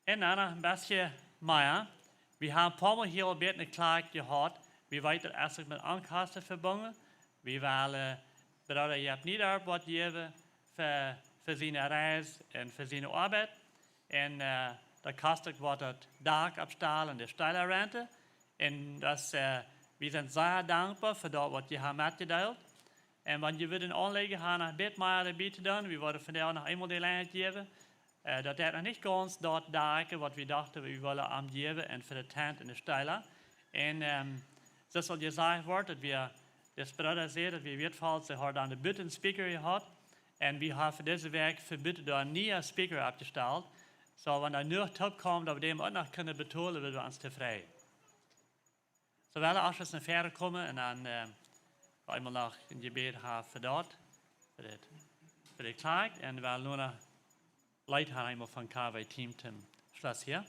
Un dan noch een bät mea. Wie haben een poa Mol hia aul een bät ne Klage jehaut. Wie weeten, daut es uk met Onkosten vebungen. Wie wellen Brooda Jep Niedorp waut jäwen fa, fa siene Reis un fa siene Oabeit. Un, äh, daut kost uk waut, daut Dak oppstalen un de Steela renten. Un daut, äh, wie sent sea dankboa fa daut, waut jie haben metjedeelt. Un wan jie wudden Aunlieden haben, noch een bät mea doabie to doonen, wie wudden vondoag noch eemol de Jeläajenheit jäwen. Äh, daut es noch nich gaunz daut Dak, waut wie dochten, wie wellen am jäwen un fa de Tent un de Steela. Un, ähm, soo aus aul jesajcht wort, daut wie, de Brooda säd, daut wie wieetvoll, see hauden aun de Buten Speaker jehaut. Un wie haben fa dise Wäakj fa Buten doa een nieen Speaker oppjestalt. Soo, wan doa noch toop kjemt, daut wie dän uk noch kjennen betolen, wudden wie ons tofräd. Soo, well wie aus no väaren komen un dan, äh, eemol noch een Jebäd haben fa daut, fa dit, fa dit Kjlakj. Un wie wellen nu noch Leet haben eemol von K W Team toom Schluss hia.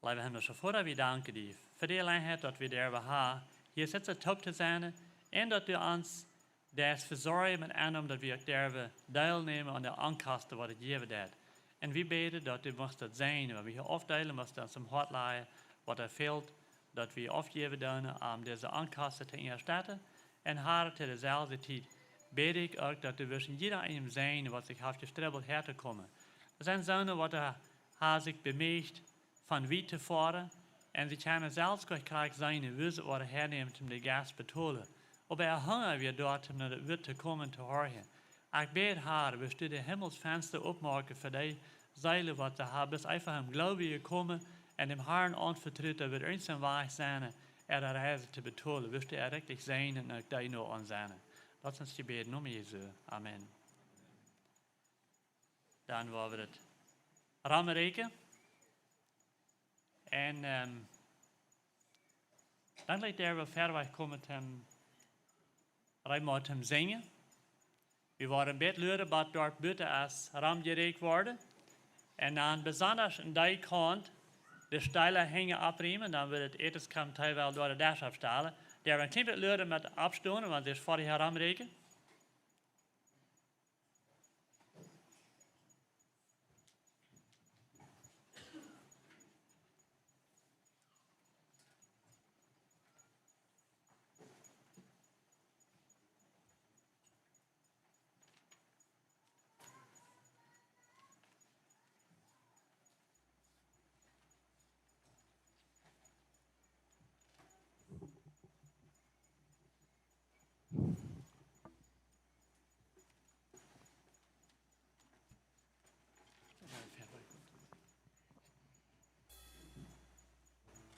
Leewa himlischa Voda, wie danken die fa de Jeläajenheit, daut wie derwen haben, hia sitzen toop to sennen, un daut du ons daut vesorjen met aundre, daut wie uk derwen deelnämen aun de Onkosten, waut et jäwen deit. Un wie bäden, daut du muchst daut seenen, wan wie hia aufdeelen, muchst du ons em Hoat lajen, waut doa fält, daut wie aufjäwen doonen, om dise Onkosten to unjastetten. Un Herr, to deeselwje Tiet bäd ekj uk, daut du wurscht en jieda eenem seenen, waut sikj haft jestribbelt häa to komen. Doa sent soone, waut doa haben sikj bemieet, von wiet to foaren, un see kjennen selfst goanich krakjt seenen, woo see woaren häanämen, om de Gas betolen. Oba äa Hunga wia doa, om no daut Wuat to komen, to horchen. Ekj bäd, Herr, wurscht du de Himmelsfensta oppmoaken fa dee Seelen, waut see haben, bloos eefach em Gloowen jekomen un däm Herrn aunvetrut, daut wudd irjent een Wajch sennen, äare Reis to betolen. Wurscht du äa rikjlich seenen un uk dee no aun sennen. Daut es ons Jebäd, em Nomen Jesu. Amen. Dan woa wie daut Rahmen räakjen. Un, ähm, dan lat wie väawajch komen toom, reed moaken toom sinjen. Wie woaren een bät luaren, waut doa buten es romjeräakjt worden. Un dan besonda aun dee Kaunt, de Steela hinjen opriemen, dan woat daut Äten kaum tee well doa de Desch oppstalen. Dee woaren een kjlien bät luda met oppstonen, wan see es foadich haben räkjen.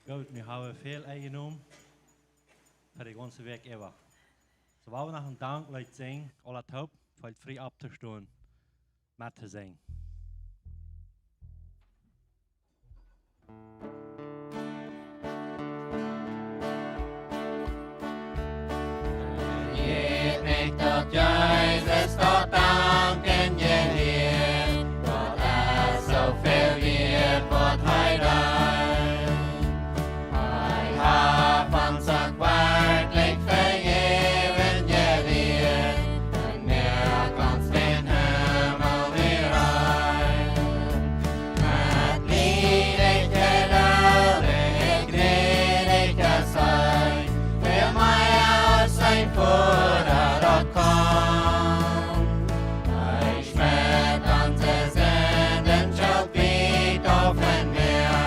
Goot, nu haben wie väl enjenomen fa de gaunze Wäakj äwa. Soo, wie haben noch een Dankleet sinjen, aule toop, feelt frie opptostonen, met to sinjen. Jeft mie daut Jesus daut Danken jehieet, daut es soo väl wieet, waut hee deed. Hee haft ons uk werkjlich vejäwen jelieet, un moakt ons dän Himmel wada rein. Met liedich Jedolt, gnädich es hee, väl mea aus een Voda daut kaun. Hee schmett onse Sinden Schult wiet opp daut Mäa,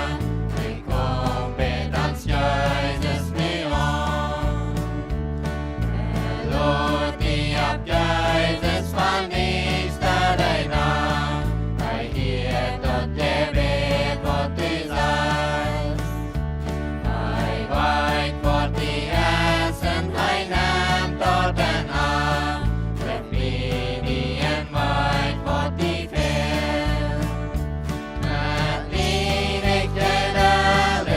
hee kummt bie ons Jesus nu aun. Lot die opp Jesus von Diesta dee Nacht, hee hieet daut Jebäd, waut du sajchst. Hee weet, waut die es, un hee nemt daut en Acht, jeft die een Wuat, waut die fält. Met liedich Jedolt,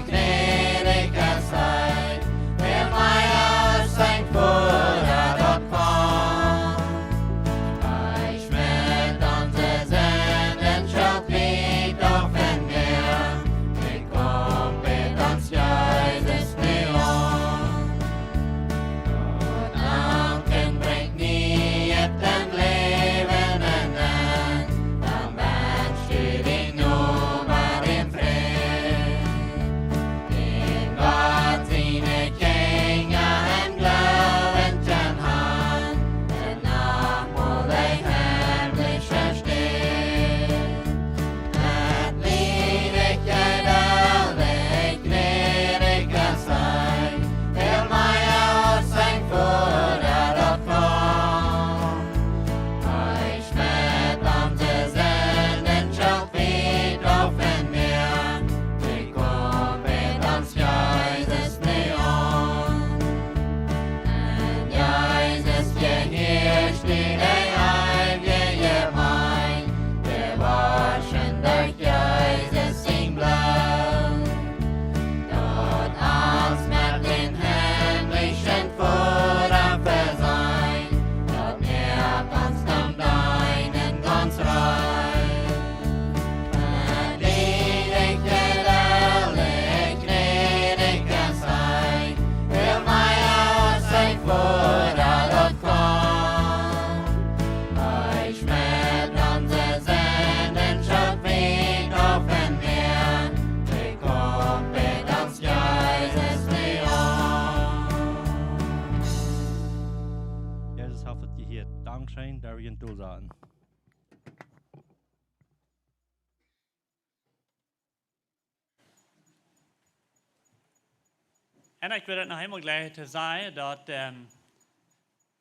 gnädich es hee, väl mea aus een Voda daut kaun. Hee schmett onse Sinden Schult wiet opp daut Mäa, hee kummt bie ons Jesus nu aun. Daut Danken brinjt nie daut Läwen een Enj, dan wenscht du dien Noba dän Fräd. Dän Gott siene Kjinja em Gloowen kjennen han, un noch mol de himmlische Städ. Met liedich Jedolt, gnädich es hee, väl mea aus een Voda daut kaun. Hee schmett onse Sinden Schult wiet opp daut Mäa, hee kummt bie ons Jesus nu aun. En Jesus jehieet die eewje Jemeent, jewoschen derch Jesus sien Bloot. Daut ons met dän himmlischen Voda vesient, daut moakt ons dan deenen gaunz rein. Met liedich Jedolt, gnädich es hee, väl mea aus een Voda daut kaun. Hee schmett onse Sinden Schult wiet opp daut Mäa, hee kummt bie ons Jesus nu aun. Jesus haft daut jehieet. Dankscheen, doa woa wie ons dolsaten. En ekj well daut noch eemol jlikj to sajen, daut, ähm,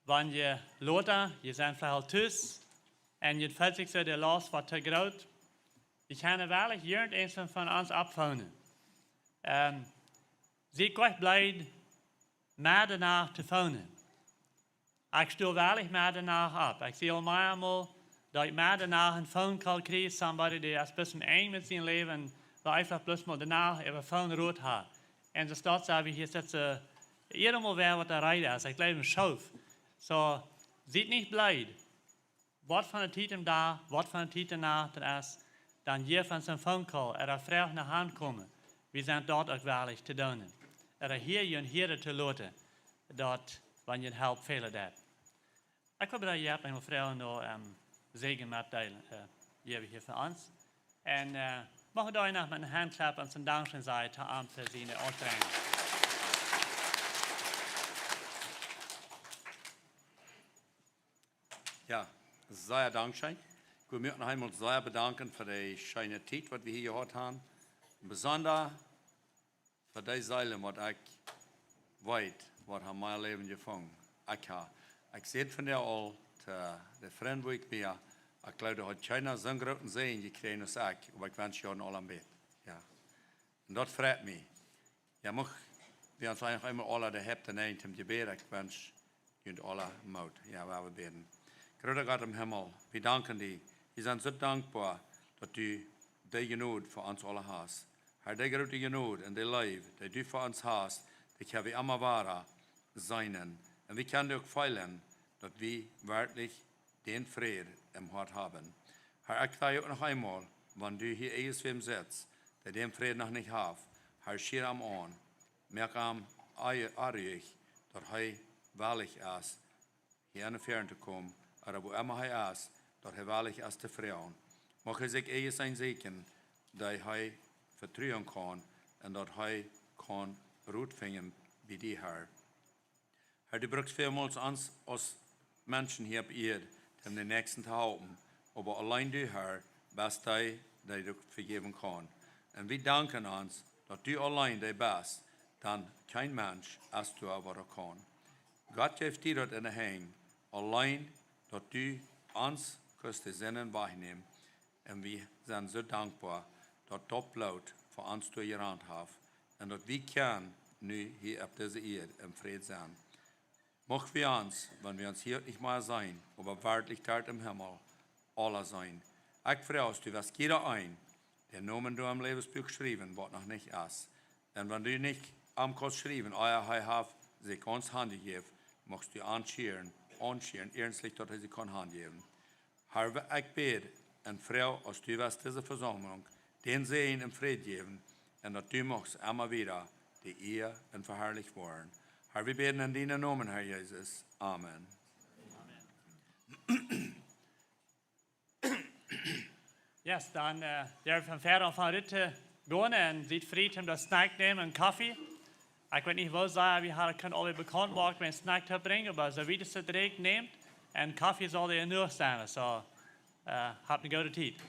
wan jie lota, jie sent veleicht tus, en jie feelen sikj soo, de Laust woat too groot, jie kjennen werkjlich jieda eena von ons oppfoonen. Ähm, sie ekj bloos bleed, met de Nacht to foonen. Ekj sto werkjlich met de Nacht opp. Ekj sie aul meamol, daut ekj met de Nacht een Phone Call kjrieech, somebody, dee es bloos aum Enj met sien Läwen, daut eefach bloos mol de Nacht äwa Phone Rot haud. En soo steit daut wie hia sitten, jieda Mol wäa waut doa rajcht es. Ekj jleew, een Schoof. Soo, sie nich bleed, waut fa eene Tiet em Dach, waut fa eene Tiet de Nacht et es. dan jeft ons een phone call, ooda froagt no Hankomen. Wie sent doa uk wellich to doonen. Ooda hia jun Hieren to loten, doa, wan jun Help fälen deit. Ekj wull bie jeft eemol froagen no, ähm, Säajen metdeelen, äh, dee wie hia fa ons. Un, äh, mocht wie doa noch met eene Hauntklap un een Dankscheen sajen to am fa siene Aunstrenjunk. Jo, sea Dankscheen. Ekj well mie uk noch eemol sea bedanken fa de scheene Tiet, waut wie hia jehaut haben. Besonda fa dee Seelen, waut ekj weet, waut haben mie Läwen jefungen. Ekj ha, ekj säd vondoag aul to de Frind, wua ekj wia, ekj jleew, doa haud kjeena soon grooten Säajen jekjräajen aus ekj, oba ekj wensch junt aula een bät. Jo. Un daut freit mie. Jo, mucht wie ons noch eemol aula de Häupten näajen toom Jebäd. Ekj wensch junt aula Moot. Jo, wie bäden. Groota Gott em Himmel, wie danken die. Wie sent soo dankboa, daut du dee Jnod fa ons aula hast. Herr, dee groote Jnod un dee Leew, dee du fa ons hast, dee kjenn wie emma wada seenen. Un wie kjennen uk feelen, daut wie werkjlich dän Fräd em Hoat haben. Herr, ekj saj uk noch eemol, wan du hia irjentwäm sitst, dee dän Fräd noch nich haft, Herr, schia am aun. Moak am ei-, erich, daut hee wellich es, hia aun de Fäaren to komen, ooda wua emma hee es, daut hee wellich es to froagen. Mucht hee sikj irjent een sieekjen, dee hee vetruen kaun, un daut hee kaun Rot finjen bie die, Herr. Herr, du brukst välmols ons aus Menschen hia opp Ieed, om dän Näakjsten to halpen, oba auleen du, Herr, best dee, dee die vejäwen kaun. Un wie danken ons, daut du auleen dee best, dan kjeen Mensch es doa, waut daut kaun. Gott jeef die daut enne Henj, auleen daut du ons kaust de Sinden wajchnämen. Un wie sent soo dankboa, daut daut Bloot fa ons doa jerant haft un daut wie kjennen nu hia opp dise Ieed em Fräd sennen. Mucht wie ons, wan wie ons hia nich mea seenen, oba werkjlich doa em Himmel, aula seenen. Ekj froag, aus du wurscht jieda een dän Nomen doa em Läwensbuak schriewen, waut noch nich es. Un wan du nich am kaust schriewen, ea hee haft sikj ons hanjejäft, muchst du aunschieren, aunschieren, iernstlich, daut hee sikj kaun hanjäwen. Herr, ekj bäd un froag, aus du wurscht dise Vesaumlunk dän Säajen un Fräd jäwen, un daut du muchst emma wada de Ea un veharlicht woaren. Herr, wie bäden en dienen Nomen, Herr Jesus. Amen. Yes, dan, äh, derwen wie wieda aunfangen to gonen un siet frie om daut Snack nämen un Koffie. Ekj weet nich, woo sea wie haben kunnen aul bekaunt woaren, een Snack to brinjen, oba soo wiet aus et rieekjt, nämt. Un Koffie saul doa jenuach sennen, soo, äh, habt eene goode Tiet.